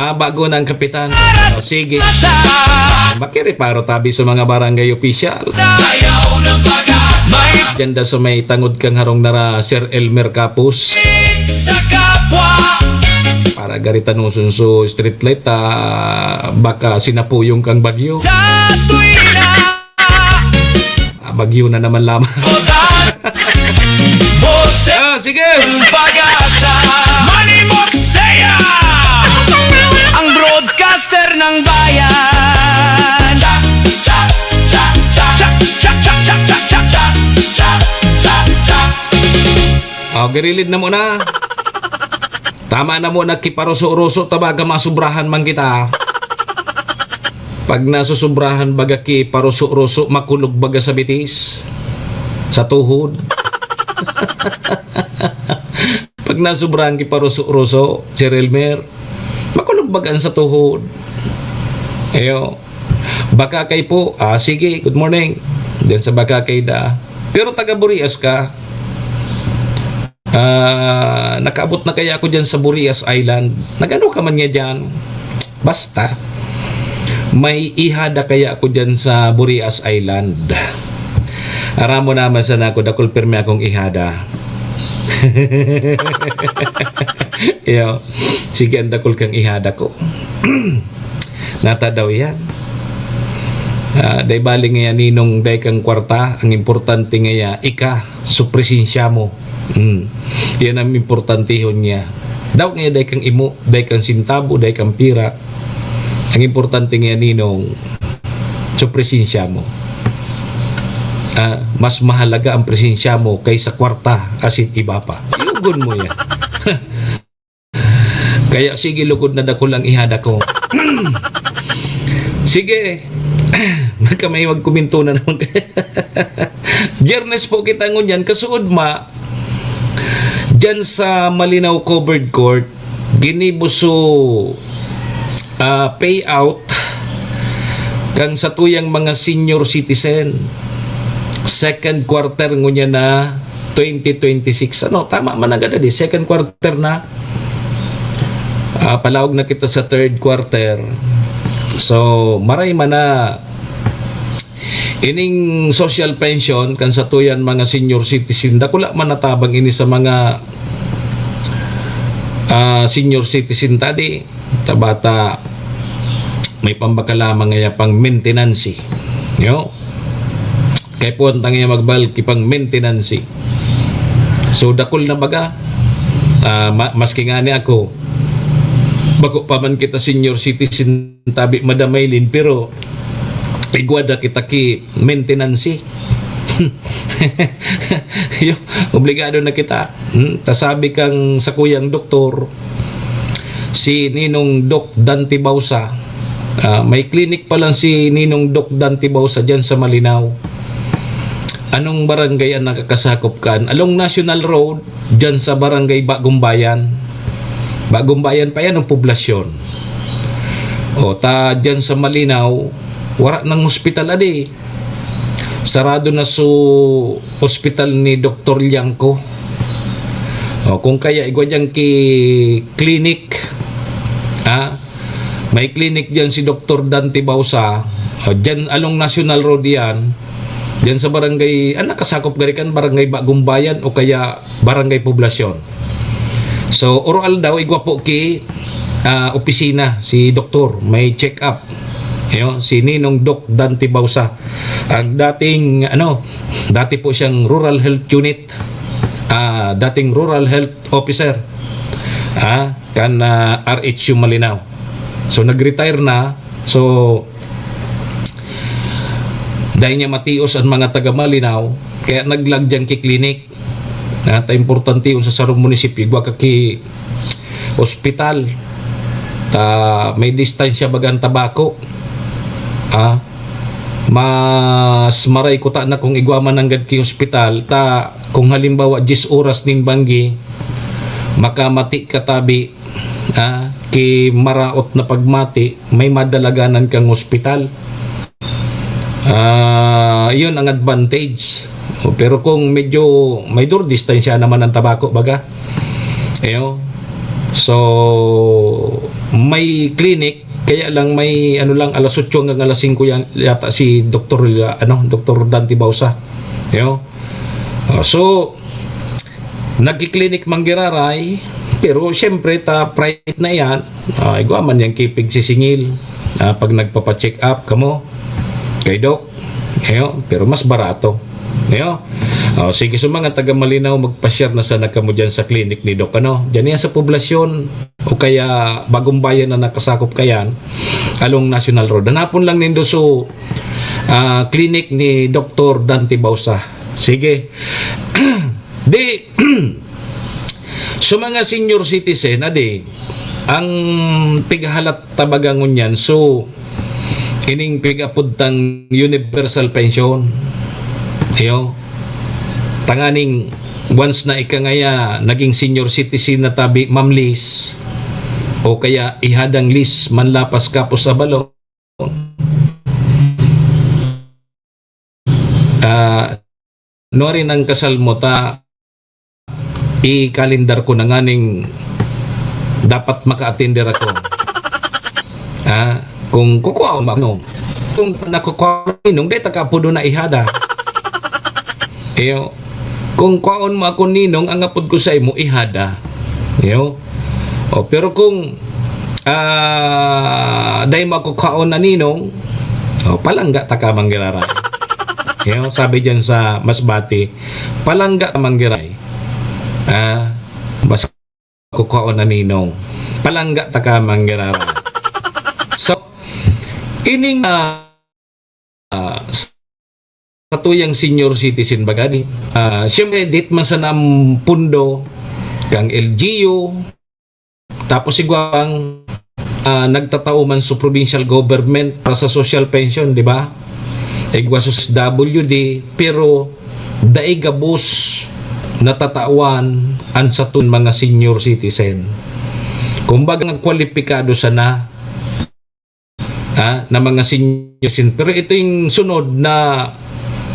Ah, bago na ang kapitan. O, sige. Makireparo tabi sa mga barangay official. Sayaw ng pag-asa. Diyan da sa may tangod kang harong nara, Sir Elmer Capus. Sa kapwa. Para garitanuson so street light, ah, baka sinapuyong kang bagyo. Sa tuwina. Ah, bagyo na naman lamang. Boses. Ah, sige. Pag-asa. Manimok Saya. Ang broadcaster ng Garilid na mo na. Tama na mo, nagkiparuso-ruso ta baga masubrahan man kita. Pag nasusubrahan baga kiparuso-ruso, makulog baga sa bitis, sa tuhod. Pag nasubrahan kiparuso-ruso, Sir Elmer, makulog baga an sa tuhod. Ayo. Bakakay po. Ah, sige, good morning. Diyan sa Bakakay da. Pero taga Burias ka. Ah, nakaabot na kaya ako diyan sa Burias Island. Nagano ka man nga diyan? Basta, may ihada kaya ako diyan sa Burias Island. Aram mo naman sana ako, dakul pirmi akong ihada. Iyo, sige, ang dakul kang ihada ko. Nata daw yan. Ah, dai bali nga yan, ninong, dai kang kwarta. Ang importante nga yan, ika, su presensya mo. Mm. Yan ang importantehon niya. Daw nga dai kang imo, dai kang sintabo, dai kang pirak. Ang importante nga yan, ninong, su presensya mo. Ah, mas mahalaga ang presensya mo kaysa kwarta asin iba pa. Yugon mo yan. Kaya sige, lugod na dakul ang ihada ko. Sige. Baka may magkomento na naman. Biyernes po kita ngunyan, kasuod ma, dyan sa Malinao Covered Court, ginibo su, ah, payout kan satuyang mga senior citizen. Second quarter ngunyan na twenty twenty-six. Ano, tama man na gada di, second quarter na. Ah, palaog na kita sa third quarter. So, maray man na ining social pension kan satuyan mga senior citizen, dakula man na tabang ini sa mga, ah, senior citizen ta di. Tabata, may pambaka lamang ngaya pang maintenance. Yo? Kay puwan ta ngaya magbal ki pang maintenance. So, dakul na baga. Ah, ma-, maski ngani ako, bako pa man kita senior citizen tabi, Madam Maylin, pero igwa da kita ki maintenance. Yo, obligado na kita. Hmm, ta sabi kang sakuyang doktor, si Ninong Doc Dante Bausa, ah, may clinic pa lang si Ninong Doc Dante Bausa diyan sa Malinao. Anong barangay ang nakakasakop kan? Along National Road, diyan sa Barangay Bagong Bayan. Bagong Bayan pa yan ang poblasyon. O, ta diyan sa Malinao, wara nang hospital adi. Sarado na su hospital ni Doktor Liangco. O, kung kaya, igwa diyan ki clinic, ha? May clinic diyan si Doktor Dante Bausa. O, diyan along National Road yan. Diyan sa barangay, ah, nakasakop gari kan Barangay Bagong Bayan o kaya Barangay Poblasyon. So, oro-aldaw, igwa po ki, ah, opisina si doktor, may check-up. Yo, si Ninong Doc Dante Bausa. Ang dating, ano, dati po siyang Rural Health Unit, ah, dating Rural Health Officer, ah, kan, ah, R H U Malinao. So, nag-retire na. So, dahil niya matios ang mga taga Malinao, kaya naglag diyan ki clinic. Ah, ta importante yun sa sarong munisipyo, igwa ka ki ospital. Ta may distansya baga an Tabaco. Ah, mas maray kuta na kung igwa man nanggad ki ospital. Ta kung halimbawa, diyes oras nin banggi, makamati ka tabi, ah, ki maraot na pagmati, may madalaganan kang ospital. Ah, yun ang advantage. Pero kung medyo may dur-, distansya naman ang Tabaco, baga. Ayo. So, may clinic, kaya lang may, ano lang, alas otso hanggang alas singko yan, yata si Doktor, ano, Doktor Dante Bausa. Ayo. Ah, so, nagki-clinic man giraray, pero siyempre, ta private na yan. Ah, igwa man yang ki pigsisingil. Ah, pag nagpapa-check up kamo kay Doc, ayo, pero mas barato. Ayo. Oh, sige, so mga taga Malinao, magpa-share na sana kamo diyan sa clinic ni Doc, ano? Diyan yan sa poblasyon o kaya Bagong Bayan na nakasakop kayan, along National Road. Hanapon lang nindo so, ah, clinic ni Doktor Dante Bausa. Sige. Di, So, mga senior citizen, adi, ang pighahalat tabaga ngunyan, so, ining pig-apod tang universal pension. Iyo. Tanganing once na ika ngaya naging senior citizen na tabi, Ma'am Liz, o kaya ihadang Liz Manlapas Kapos Abalon, ah, nuari nang kasal mo ta, i-calendar ko na nganing dapat maka-attender ako. Ah, kung kukuhaon mo ako, kung nakukuha ninong, dai ta kaapodon na ihada. Iyo. Kung kuhaon mo ako ninong, ang apod ko sa imo, ihada. Iyo. O, pero kung, ah, dai mo ako kuhaon na ninong, o, palangga ta ka, manggiraray. Iyo, sabi diyan sa Masbate, palangga ta, manggiraray. Ah, mas kukuhaon na ninong. Palangga ta ka, manggiraray. So, ining, ah, ah, satuyang senior citizen baga ni, ah, siyempre, dit man sana ang pundo kang L G U, tapos igwang, ah, nagtatao man sa provincial government para sa social pension, di ba? Igwa sa S W D, pero dai gabos natatawan an satuyang mga senior citizen. Kumbaga, kwalipikado sana, ha, na mga senior citizen. Pero ito yung sunod na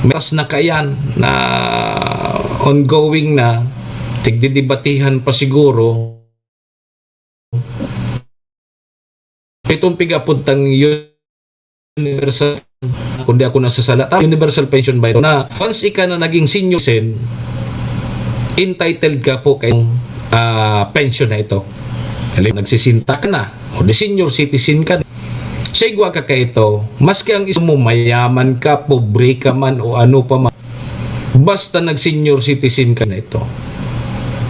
metas na kayan na ongoing na, tigdidebatihan pa siguro. Itong pig-apod tang universal, kung di ako nasasala, tama, universal pension ba ito? Na once ika na naging senior citizen, entitled ka po kay, ah, pension na ito. Halimbawa, nagsisinta ka na, o di senior citizen ka na. Sa igwa ka kaito, maski ang isa mo, mayaman ka, pobre ka man, o ano pa man, basta nag-senior citizen ka na ito.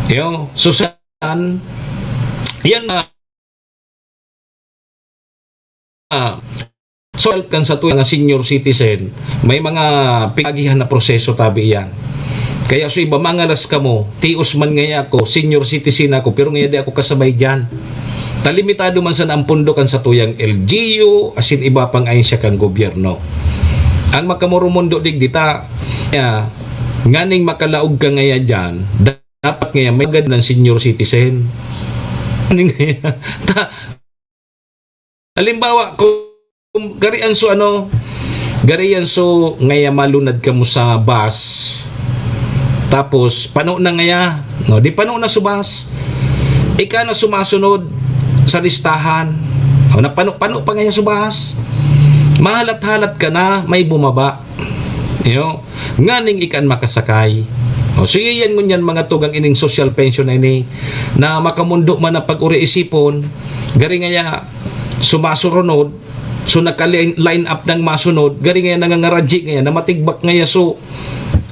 Yo, so sa yan, yan na, ah, so, kan satuyang mga senior citizen, may mga pinagihan na proseso tabi iyan. Kaya so iba, mangalas kamo, tios man ngaya ako, senior citizen ako, pero ngaya di ako kasabay diyan. Ta limitado man sana ang pondo kan satuyang L G U, asin iba pang ahensya kan gobyerno. Ang makamurumundo digdi ta, ya, nganing makalaog ka ngaya diyan, dapat ngaya may agad ng senior citizen. Nganing ngaya, ta, halimbawa, kung, kung gari an so ano, gari an so ngaya malunad kamo sa bus, tapos pano na ngaya, no? Di pano na so bus. Ika na sumasunod sa listahan. O, napano-pano pa ngaya so bus. Mahalat-halat ka na, may bumaba. Yo, nganing ika an makasakay. O, so, iyan ngunyan mga tugang ining social pension na ini, na makamondo man ang pag-uri isipon, gari ngaya sumasurunod, so naka-line, line up nang masunod, gari ngaya nangangaradji ngaya, na matigbak ngaya, so,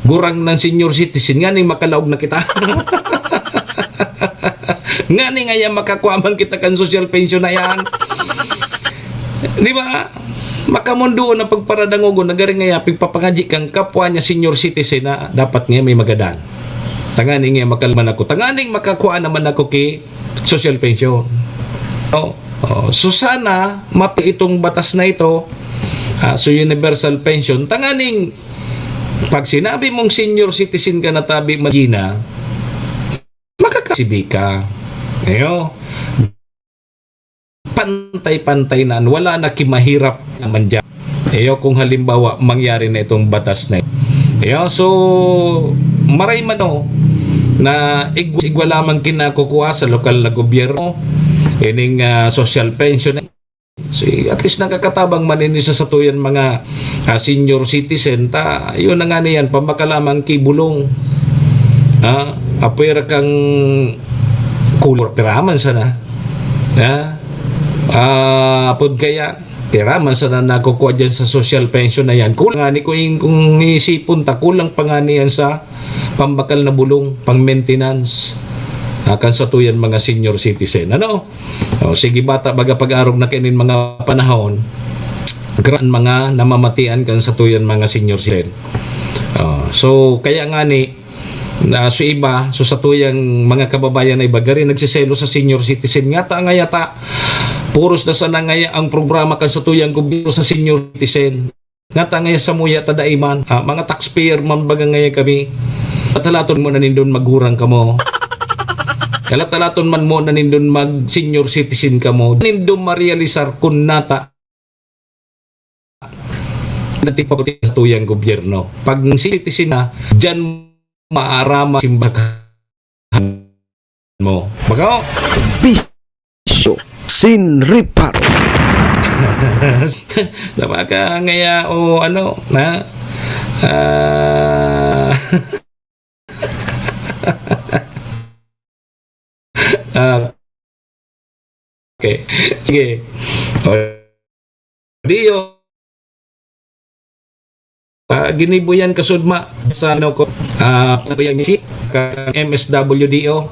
gurang ng senior citizen, nganing makalaog na kita. Ngani ngaya makakua man kita kan social pension na yan. Di ba? Makamundoon ang pagparadangogon na gari ngaya pigpapangadji kang kapwa niya senior citizen na dapat nga may magadan. Tanganing nga makalman ako. Tanganing makakua naman ako ki social pension. No? Oh, so sana mapi itong batas na ito, ah, so universal pension, tanganing pag sinabi mong senior citizen ka na tabi, Magina, makakasibi ka. Ayo. Pantay-pantay na, wala na kimahirap naman dyan. Iyo, kung halimbawa, mangyari na itong batas na ito. Iyo, so, maray man, oh, na igwa, igwa lamang kinakukua sa lokal na gobyerno, ining, ah, social pension. So, at least nakakatabang man ini sa satuyan mga, ah, senior citizen. Ta, yun na nga niyan, pambaka lamang ki bulong. Ah, apwera kang kulor, piraman sana. Ha? Ah, apod kaya, piraman sana nakukua dyan sa social pension na yan. Kulang nga ni kung, kung isipon ta, kulang pa nga niyan sa pambakal na bulong, pang maintenance, ah, kan satuyan mga senior citizen. Ano? O, sige, bata, baga pag-arog na kainin mga panahon, gran mga namamatian kan satuyan mga senior citizen. O, so, kaya nga ni, Na so iba, so satuyang mga kababayan na iba, gari nagsiselo sa senior citizen. Ngata nga yata, puros na sana ngaya ang programa kan satuyang gobyerno sa senior citizen. Ngata ngaya samuya ta dai man, ah, mga taxpayer man baga ngaya kami. Halat-halaton mo na nindon maggurang kamo. Halat-halaton man mo na nindon mag senior citizen kamo. Nindon marealisar kun nata dati pa sa tuyang gobyerno. Pag citizen na, diyan maarama simbahan mo. Baka Bisyo sin reparo. Tama ka, ngaya o ano, ha? Ah. Ah. Okay. Sige. O, Dio. Ah, ginibo yan kasudma sa ano ko. Ah, ano yan, kang M S W D O.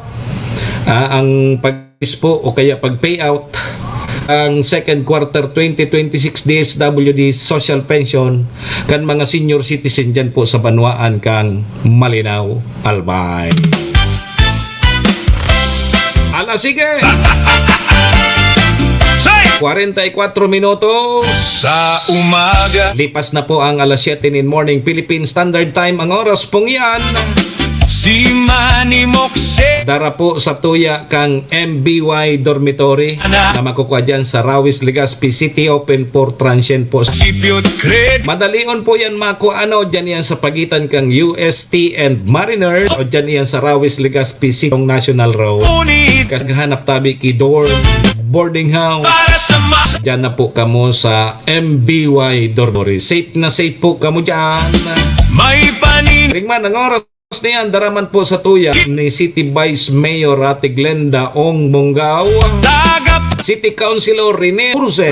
Ah, ang pag-ispo o kaya pag-payout ang second quarter twenty twenty-six D S W D social pension kan mga senior citizen dyan po sa banwaan kang Malinao, Albay. Ala, sige! Say! Kwarenta y kwatro minutos. Sa umaga. Lipas na po ang alas siyete nin morning, Philippine Standard Time. Ang oras pong yan. Si Manny Mokse. Dara po sa tuya kang M B Y Dormitory Ana. Na makukuha dyan sa Rawis, Legazpi City, open for transient po. Sipyot Cred. Madalion po yan makuha, ano, dyan yan sa pagitan kang U S T and Mariners o dyan yan sa Rawis, Legazpi City, National Road. Ngunit. Kasi hanap tabi ki dorm, boarding house. Para sa mas- Dyan na po kamo sa M B Y Dormitory. Safe na safe po kamo dyan. May panin- Ringman, ang oras na yan, daraman po sa tuya ni City Vice Mayor Ate Glenda Ong Mongao, Tagap- City Councilor Rene Urse,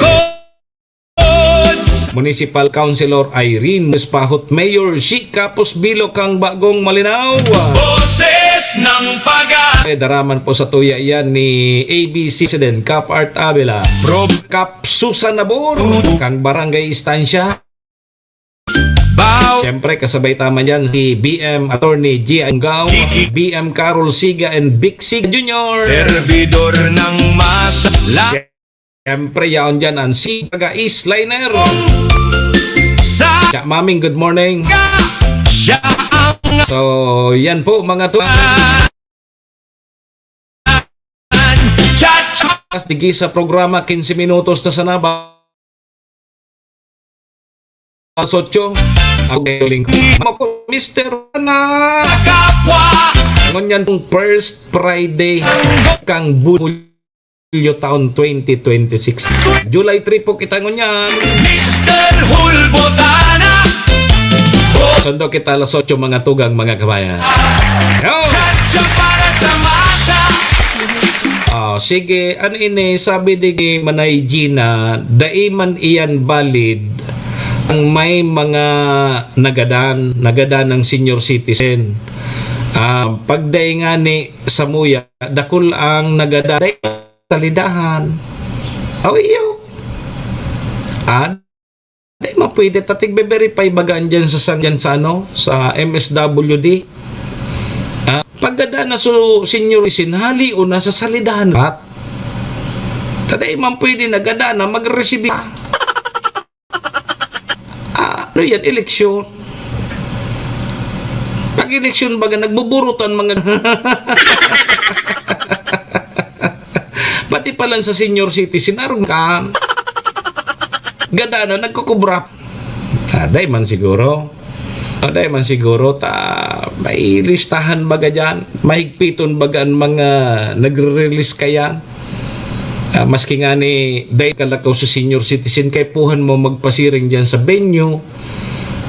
Codes. Municipal Councilor Irene Espahot, Mayor Shi Kapos Bilo kang Bagong Malinao. Boses ng Pag-asa. Eh, daraman po sa tuya yan ni A B C President Kap Art Avila. Prob- Kap Susan Nabor, kang Barangay Estancia. Bao. Siyempre, kasabay ta man dyan si B M Attorney G. Anggao, Kiki. B M Carol Siga, and Vic Siga Junior. Servidor ng masa. La- Siyempre, yaon dyan ang Siga East Liner. Sa- Siya, Maming, good morning. Siya ang- So, yan po, mga tu- Cha-cha. Digi sa programa, quince minutos na sana ba? Alas otso. Ako kayo lingkod. Ako, Mister na. Kapwa. Ngunyan pong first Friday kang Julyo taon twenty twenty-six. July three po kita ngunyan. Mister Hulbotana. Sundo kita alas otso, mga tugang, mga kabayan. Yo! Cha-cha para sa masa. Ah, sige, ano ini, sabi ni Manay Gina, dai man iyan valid ang may mga nagadan, nagadan ng senior citizen. Ah, pag dai nga ni samuya, dakul ang nagadan. Dai salidahan. Aw, iyo. Ah, di man pwede ta tigbe-verify baga andyan sa san-, dyan sa ano, sa M S W D. Ah, pagkada na so senior citizen, hali o na sa salidahan rat. Ta di man pwede na gada na mag-receive. Ah, ano yan? Eleksyon. Pag eleksyon baga, nagbuburutan mga pati pa lang sa senior citizen, arog ka. Gada na, nagkukubra. Ah, dai man siguro. Ah, dai man siguro, ta may listahan baga dyan. Mahigpiton baga ang mga nagre-release kaya. Ah, maski nga ni, dai kalakaw sa senior citizen, kaipuhan mo magpasiring dyan sa venue,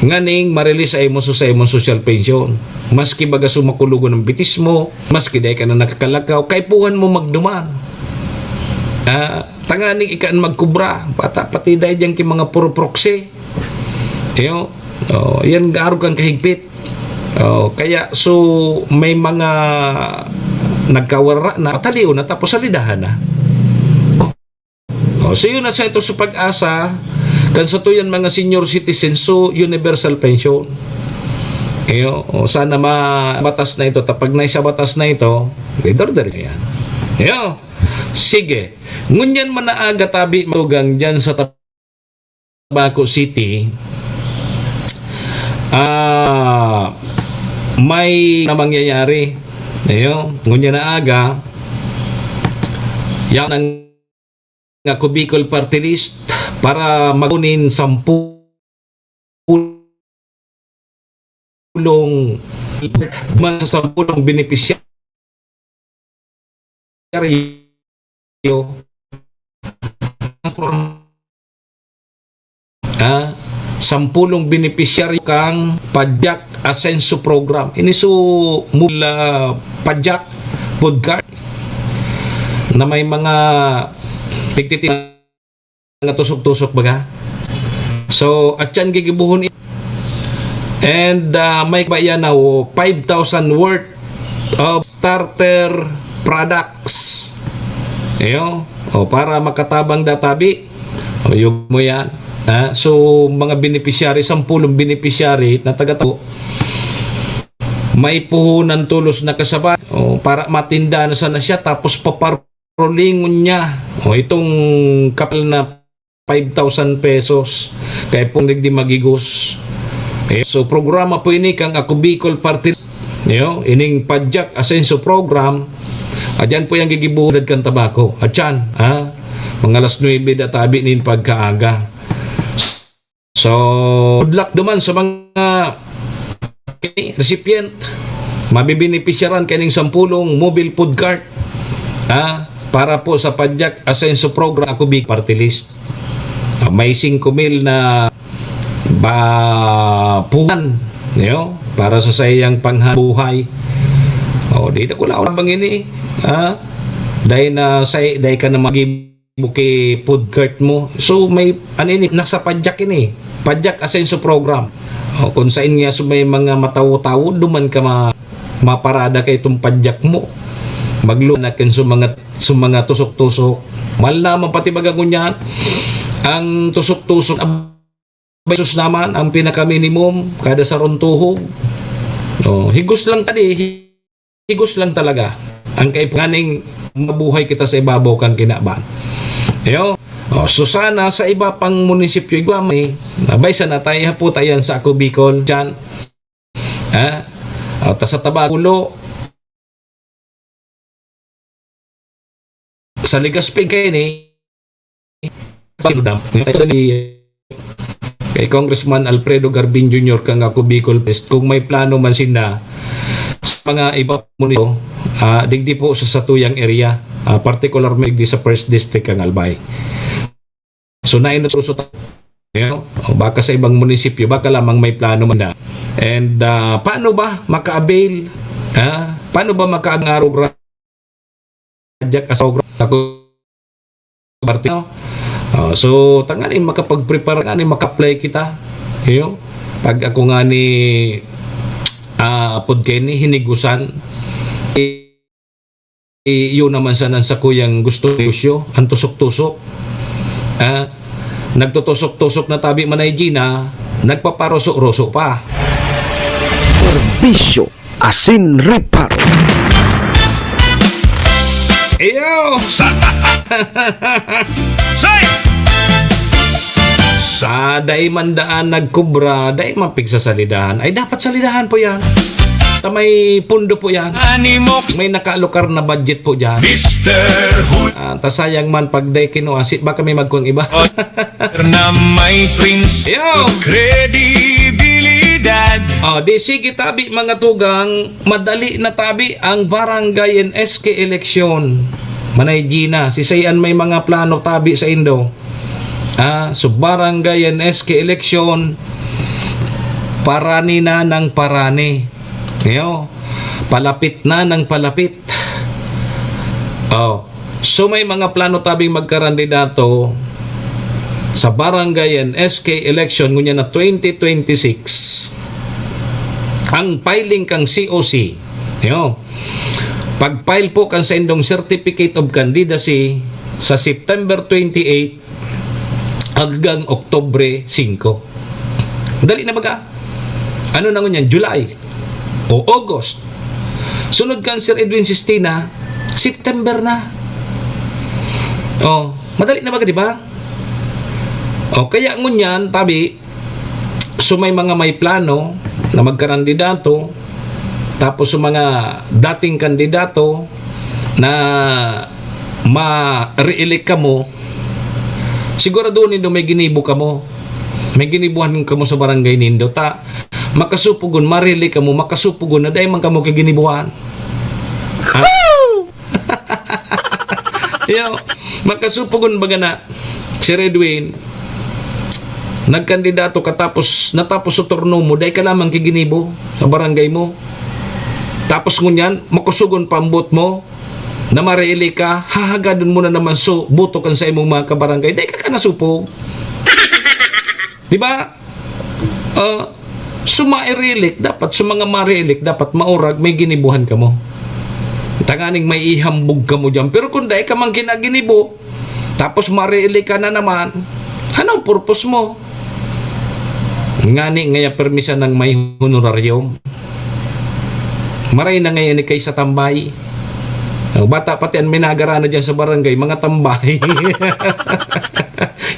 nganing ma-release ay mo sa imong social pension. Maski baga sumakulogon ang bitis mo, maski dai ka na nakakalakaw, kaipuhan mo magduman. Ah, tanganing ika an magkubra, pata, pati dai diyan ki mga puro proxy. Iyo, oh, yan gaaro kang kahigpit. Oh, kaya, so, may mga nagkawara na, patalion na, tapos salidahan na. Oh, so, yun na sa ito sa PAGASA, kan sa tuyan mga senior citizens, so, universal pension. Iyo, o sana ma-, batas na ito. Tapag na sa batas na ito, order yan. Iyo, sige. Ngunyan man na aga tabi, matugang dyan sa Tabaco City, ah, may na mangyayari. Iyo, ngunyan na aga, yan ang nga Ako Bicol Party List para makunin sampung mga sampung benepisyaryo. Ah, sampung benepisyaryo kang Padyak Asenso Program. Ini so mula Padyak food cart na may mga pigtiti-, mga tusok-tusok baga. So, at yan gigibuhon i-, and, ah, may ba yan na, oh, five thousand worth of starter products. Iyo. O, para makatabang databi. O, yun mo yan. Ha? So, mga beneficiary, sampung beneficiary na taga-Tabaco, may puhunan tolos na kasabay. O, para matinda na sana siya, tapos paparolingon niya. O, itong kapal na five thousand pesos. Kaya pong digdi magigos. Eh, so, programa po ini kang Ako Bicol Party. Iyo, ining Padyak Asenso Program. At yan po yung gigibuhad kan Tabaco. At yan, ha? Mga alas nuebe da tabi nin pagkaaga. So, good luck duman sa mga, okay, recipient. Mabibenepisyaran kaning sampung mobile food cart, ha? Para po sa Padyak Asenso Program, Ako Bicol Party List. Ah, may singko mil na ba puhunan, niyo, para sa saiyang panghanapbuhay. O, di na kulaw na bang ini, ha? Dahil na sa, dahil ka na mag-, buki food cart mo. So, may, ano ini, nasa Padyak ini. Padyak Asenso Program. O, kung saan nga so may mga matawo-tawo, duman ka ma-, maparada kay itong Padyak mo. Maglunak kan so mga, so mga tusok-tusok. Mahal naman pati baga ngunyan. Ang tusok-tusok, Jesus naman, ang pinaka-minimum, kada sarong tuhog. O, higos lang tadi, higos lang talaga. Ang kaipuganing mabuhay kita sa ibabaw kan kinaban. Ayo. O, so sana sa iba pang munisipyo, igwa may, nabay sana tayo hapo tayan sa Ako Bicol, dyan. Ha? O, ta sa Tabaculo, sa Legazpi kaini, ito ni kay Congressman Alfredo Garbin Junior kang Ako Bicol Fest, kung may plano man sinda sa mga iba po nito, ah, digdi po sa satuyang area, ah, particular may digdi sa First District kang Albay. So, nain na truso ta-, you know? O baka sa ibang munisipyo, baka lamang may plano man na. And, ah, paano ba maka-avail? Ha? Paano ba maka-avail ng Arog Radyak Asog? Ako, parte, no? Oh, so, tanganing makapag-prepare, tanganing maka-apply kita. You know? Pag ako nga ni, ah, apod kayo ni, hinigusan, eh, yun naman sana ang sakuyang gusto negosyo, ang tusok-tusok. Ah, nagtutusok-tusok na tabi Manay Gina, nagpaparuso-ruso pa. Serbisyo asin reparo. Iyo! Sa, say! Sa dai man daan nagkubra, dai man pigsasalidahan. Ay, dapat salidahan po yan. Ta may pundo po yan. Animox. May nakaalokar na budget po dyan. Mister Hul- Ah, ta sayang man pag dai kinuha, si-, baka may magkuhang iba. Na may prince. Yo! Credibilidad. Oh, di sige tabi, mga tugang, madali na tabi ang barangay and S K election. Manay Gina, si Sayan may mga plano tabi sa indo. Ah, so barangay and S K election, parani na ng parani. Yo, palapit na ng palapit. Oh, so may mga plano tabing magkarandidato sa barangay and S K election ngunyan na twenty twenty-six. Ang filing kang C O C, yo, pag-file po kan sa indong Certificate of Candidacy sa September twenty-eight hanggang Oktubre singko. Dali na baga. Ano na ngunyan? July o August. Sunod kan Sir Edwin Sistina, September na. Oh, madali na ba, di ba? O, kaya ngunyan, tabi, so may mga may plano na magkarandidato, tapos sa mga dating kandidato na ma-re-elect kamo, sigurado nindo may ginibo kamo. May ginibuhan kamo sa barangay nindo. Ta, makasupugon, ma-re-elect kamo, makasupugon na dai man kamo kaginibuhan. Ha? Yo, makasupugon baga na, Sir Edwin, nagkandidato ka tapos natapos sa turno mo, dai ka lamang kiginibo sa barangay mo. Tapos ngunyan, makusugon pa ang boto mo, na ma-re-elect ka, hahagadon mo na naman so boto kan sa imong mga kabarangay. Dai ka ka nasupog. Di ba? Ah, so ma-re-elect, dapat, so mga ma-re-elect, dapat maurag, may ginibuhan kamo. Tanganing may ihambog kamo dyan. Pero kung dai ka man ginaginibo, tapos ma-re-elect ka na naman, anong purpose mo? Ngani ngaya permisan ng may honorarium. Maray na ngayon ni kay sa tambay. Ang bata pati ang minagara na dyan sa barangay, mga tambay.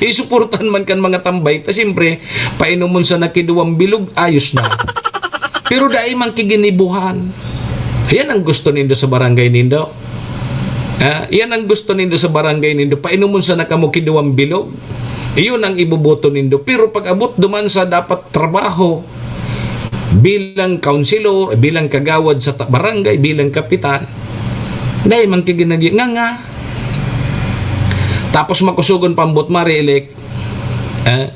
Isuportan man kan mga tambay, ta siyempre, painomon sa nakiduwang bilog, ayos na. Pero dai man kiginibuhan. Yan ang gusto nindo sa barangay nindo. Ah, yan ang gusto nindo sa barangay nindo. Painomon sa nakamukiduwang bilog. Iyon ang iboboto nindo. Pero pag abot duman sa dapat trabaho, bilang kaunsilor, bilang kagawad sa ta-, barangay, bilang kapitan, dai man kayo ginagi-, nga nga. Tapos makusugon pambot, ma-re-elect. Eh?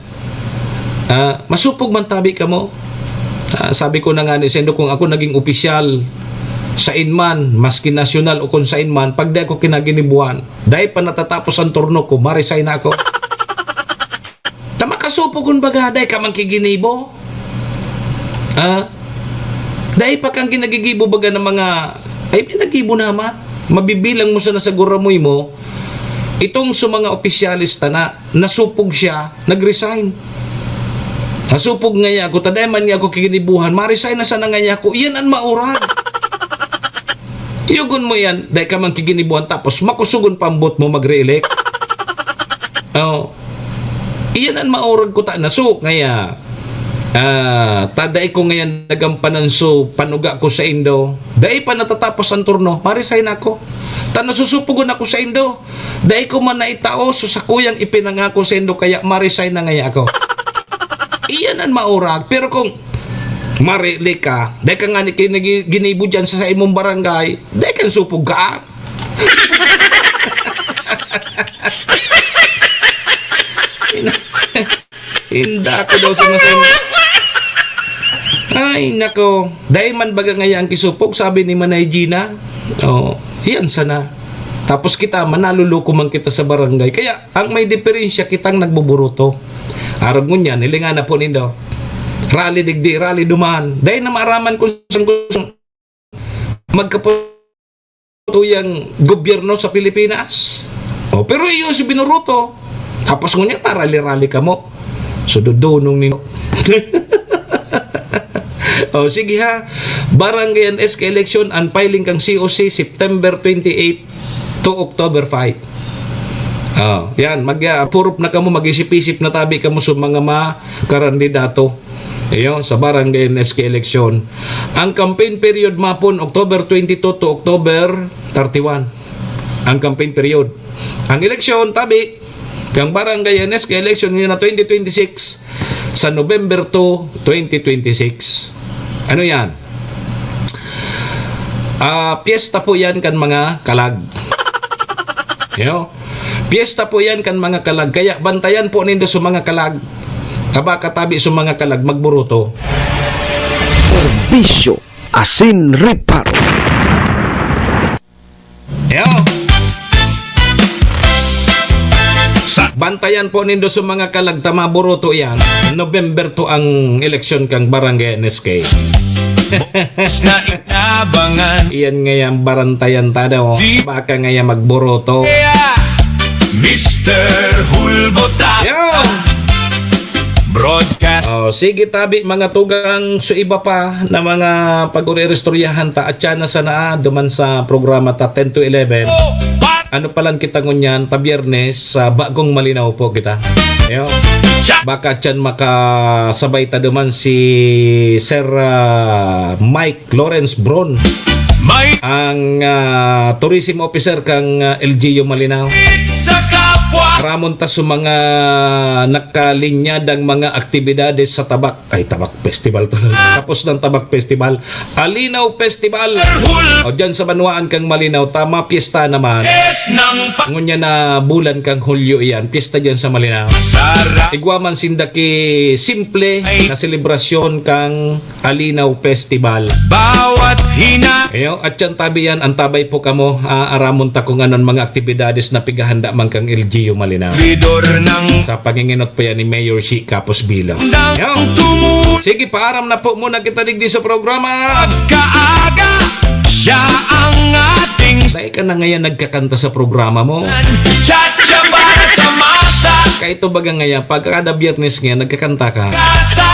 Ah, masupog man tabi kamo. Ah, sabi ko na nga ni Sendo, kung ako naging opisyal, sain man, maski nasyonal o kung sain man, pag di ako kinaginibuan, dai pa natatapos ang turno ko, ma-resign na ako. Ta makasupogon baga, dai ka man kiginibo. Ah, dai pa kang ginagigibo baga ng mga, ay, pinagibo naman. Mabibilang mo sana sa guramoy mo, itong sa mga opisyalis ta na, nasupog siya, nag-resign. Nasupog ngaya ako, ta dai man niya ako kiginibuhan, ma-resign na sana ngaya ako. Iyan ang maurag. Yugon mo yan, dai ka man kiginibuhan, tapos makusugon pambot mo mag-re-elect. Oh. Iyan ang maurag ko ta, nasu, ngaya, ah, ta dai ko ngayan nagampanan so panuga ko sa indo. Dai pa natatapos ang turno, ma-resign ako. Ta nasusupogon ako sa indo. Dai ko man naitao so sakuyang ipinangako sa indo, kaya ma-resign na ngaya ako. Iyan ang maurag. Pero kung ma-re-elect ka, dai ka nga ni kinigi-, ginibo dyan sa, sa imong barangay, dai kang supog ka, ah. Inda ako daw sa masama. Ay, nako. Dai man baga ngaya ang kisupog, sabi ni Manay Gina. Oh, yan sana. Tapos kita, manaluloko man kita sa barangay. Kaya, ang may diferensya, kitang nagboboruto. Arog ngunyan, hilingan na po nindo. Rally digdi, rally duman. Dai na maaraman kung saan gusto magkaputuyang gobyerno sa Pilipinas. Oh, pero iyo si binuruto. Tapos ngunyan, parali-rali kamo. So, dudunong nindo. Oh, sige ha. Barangay and S K election, ang filing kang C O C, September twenty-eight to October five. Oh, yan. Mag, ah, purop na kamo, mag-isip-isip na tabi kamo sa mga mga karandidato. Iyo, sa barangay and S K election. Ang campaign period mapon, October twenty-two to October thirty-one. Ang campaign period. Ang eleksyon, tabi, kang barangay and S K election, yun na twenty twenty-six, sa November two, twenty twenty-six. Ano yan? Ah, piyesta po yan kan mga kalag. Yo? Piyesta po yan kan mga kalag. Kaya bantayan po nindo sa mga kalag. Taba katabi sa mga kalag, magburuto. Serbisyo asin reparo. Yo. Sa bantayan po nindo sa mga kalag, ta maburuto yan. November two ang eleksyon kang barangay N S K. Boses na inabangan. Iyan nga yan, barantayan ta daw. Di- Baka nga yan magburuto. Yeah. Mister Hulbota. Yo. Broadcast. Oh, sige tabi, mga tugang, so iba pa na mga pag-uri-istoryahan ta, at siya na sana, ah, duman sa programa ta ten to eleven. Ano pa lang kita ngunyan, ta Biyernes, sa Bagong Malinaw po kita. Ayo. Baka dyan makasabay ta duman si Sir, ah, Mike Lawrence Bron, May ang, ah, tourism officer kang, ah, L G U Malinaw. Sa kapwa. Aramon ta sa mga nakalinyadang mga aktibidades sa Tabak. Ay, Tabak Festival to. Tapos ng Tabak Festival, Alinaw Festival. O, dyan sa banwaan kang Malinaw, tama, piyesta naman. Yes, nang pa- Ngunyan na bulan kang Hulyo iyan, piyesta dyan sa Malinaw. Sarap. Igwa man sinda ki simple Ay. na selebrasyon kang Alinaw Festival. Bawat hina- Ayo, at yan tabi yan, ang tabay po kamo, ah, aramon ta kung anon mga aktibidades na pigahanda man kang L G U Malinaw. Bidor ng Sa panginginot po yan ni Mayor Shi Capos Bilo. Dang Yo. tumu- Sige, paaram na po muna kita digdi sa programa. Kaaga, siya ang ating Dahil ka na ngayon nagkakanta sa programa mo. Chacha para sa masa. Kaito baga ngayon, pag kada Biyernes ngayon, nagkakanta ka. Kasa.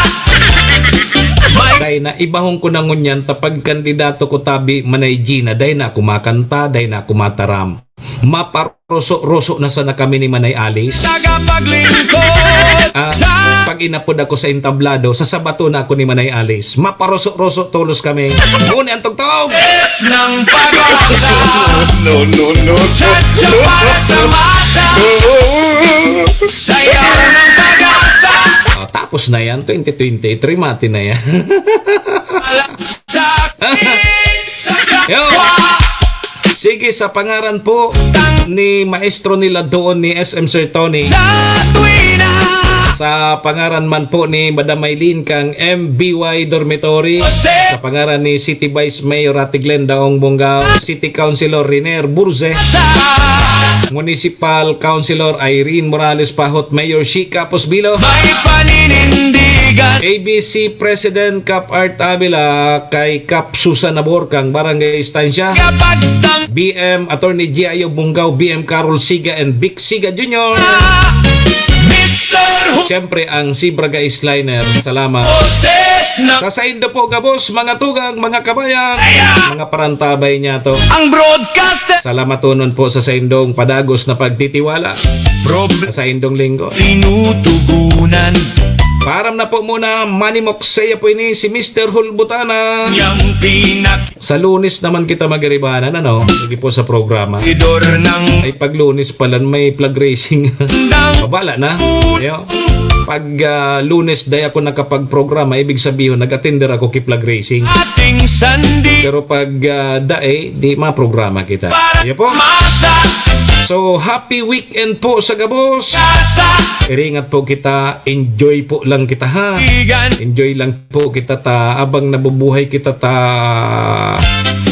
May Dahil na, ibahon ko na ngunyan, ta pag kandidato ko tabi, Manay Gina, dahil na ako makanta, dahil na ako mataram. Maparoso-roso na sana kami ni Manay Alice. Tagapaglingkod Ah, sa pag inapod ako sa entablado, sa sabato na ako ni Manay Alice. Maparoso-roso tolos kami. Ngunyan ang tugtog. Yes ng pag-asa. No, no, no, no. Chacha para sa masa. Sayaw ng pag-asa. Oh, tapos na yan, twenty twenty-three, mati na yan. Sakit sa Yo. kapwa. Sige, sa pangaran po ni maestro nila doon ni S M Sir Tony. Sa tuwina. Sa pangaran man po ni Madam Maylene kang M B Y Dormitory. Jose. Sa pangaran ni City Vice Mayor Ate Glenda Ong Bongao, City Councilor Riner Burze. Sa Municipal Councilor Irene Morales Pahot, Mayor Shi Capos Bilo. May paninindigan. A B C President Kap Art Avila, kay Kap Susan Nabor kang Barangay Estancia. Kapag tang- B M Attorney G I O Bungao, B M Carol Siga and Vic Siga Junior. Mister Hu- Siyempre, ang Zebra Guys Liner. Salamat. Boses na Sa saindo po, gabos, mga tugang, mga kabayan, Ayan! mga parantabay niya to. Ang broadcaster. Salamatonon po sa saindong padagos na pagtitiwala. Prob- Sa saindong linggo. Tinutugunan. Paaram na po muna, Manimok, saya po ini si Mister Hulbutana. Yang pinak- Sa Lunes naman kita magiribanan, ano? Lagi po sa programa. Idor ng Ay, pag Lunes pala, may flag raising. Dang- Mabala na. Ayo. Pag, ah, Lunes, day ako nakapag-programa, ibig sabihin, nag-attender ako ki flag raising. Ating sandi. Pero pag, ah, dae, di maprograma kita. Para Ayo po. masa. So, happy weekend po sa gabos. Kasa. Iringat po kita, enjoy po lang kita, ha? Igan. Enjoy lang po kita ta, abang nabubuhay kita ta,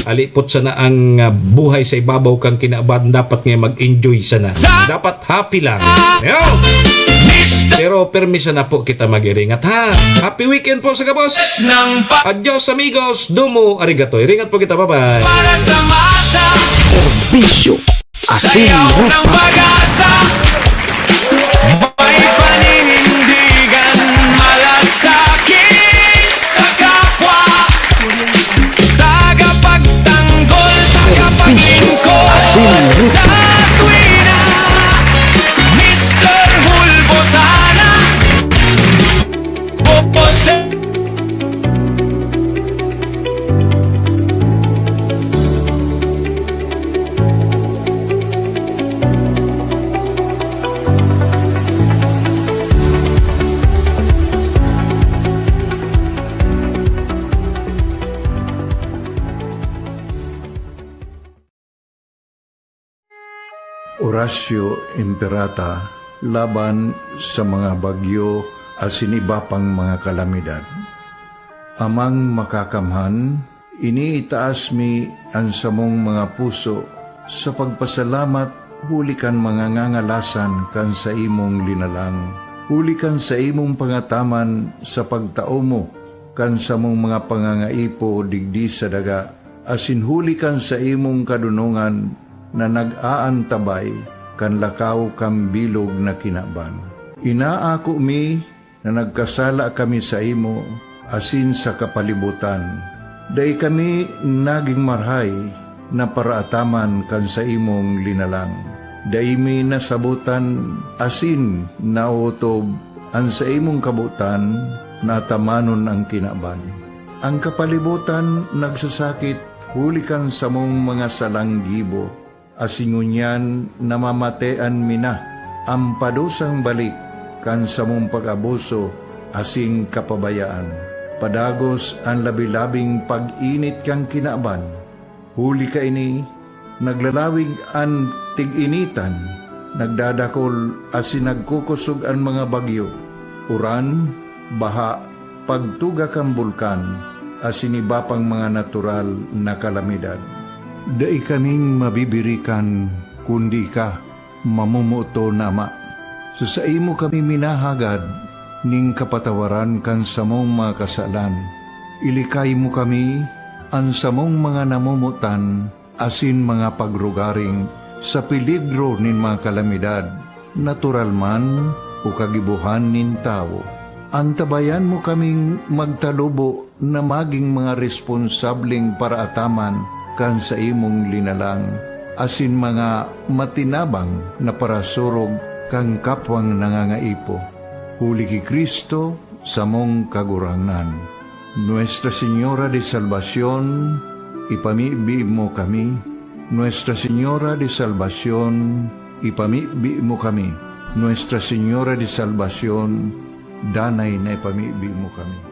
alipot sana ang, ah, buhay sa ibabaw kang kinaban, dapat nga mag-enjoy sana. Sa- Dapat happy lang. Yo! Mister Pero permi sana po kita mag-iringat, ha? Happy weekend po sa gabos. ng pa- Adios, amigos. Domo arigato. Iringat po kita. Bye-bye. Para sa masa. Bisyo. Asin Sayaw ng rupa. pag-asa. May paninindigan, malasakit sa kapwa. Tagapagtanggol, Bisyo. tagapaglingkod Asin rupa. sa tuwina. Mister Hulbotana. Bose- Orasyo Imperata laban sa mga bagyo asin iba pang mga kalamidad. Amang Makakamhan, iniitaas mi an samong mga puso sa pagpasalamat huli kan mga ngangalasan kan saimong linalang, huli kan saimong pangataman sa pagtao mo kan samong mga pangangaipo digdi sa daga, asin huli kan saimong kadonongan na nag-aantabay kan lakaw kan bilog na kinaban. Inaako mi na nagkasala kami saimo asin sa kapalibotan. Dai kami nagin marahay na paraataman kan saimong linalang. Dai mi nasabotan asin naotob an saimong kabotan na atamanon an kinaban. An kapalibotan nagsasakit huli kan samong mga salang gibo, asin ngunyan namamatean mi na an padusang balik kan samong pag-abuso asin kapabayaan. Padagos an labi-labing pag-init kan kinaban. Huli kaini, naglalawig an tig-initan, nagdadakol asin nagkukosog an mga bagyo, uran, baha, pagtuga kan bulkan, asin iba pang mga natural na kalamidad. Dai kaming mabibirikan, kundi ika, mamomoton na Ama. Sa saimo kami minahagad nin kapatawaran kan samong mga kasalan. Ilikay mo kami, an samong mga namomotan, asin mga pagrugaring sa peligro nin mga kalamidad, natural man o kagibohan nin tawo. Antabayan mo kaming magtalubo na magin mga responsableng paraataman kan saimong linalang, asin mga matinabang na parasurog kan kapwang nangangaipo. Huli ki Cristo, samong Kagurangnan. Nuestra Señora de Salvacion, ipamibi mo kami. Nuestra Señora de Salvacion, ipamibi mo kami. Nuestra Señora de Salvacion, danay na ipamibi mo kami.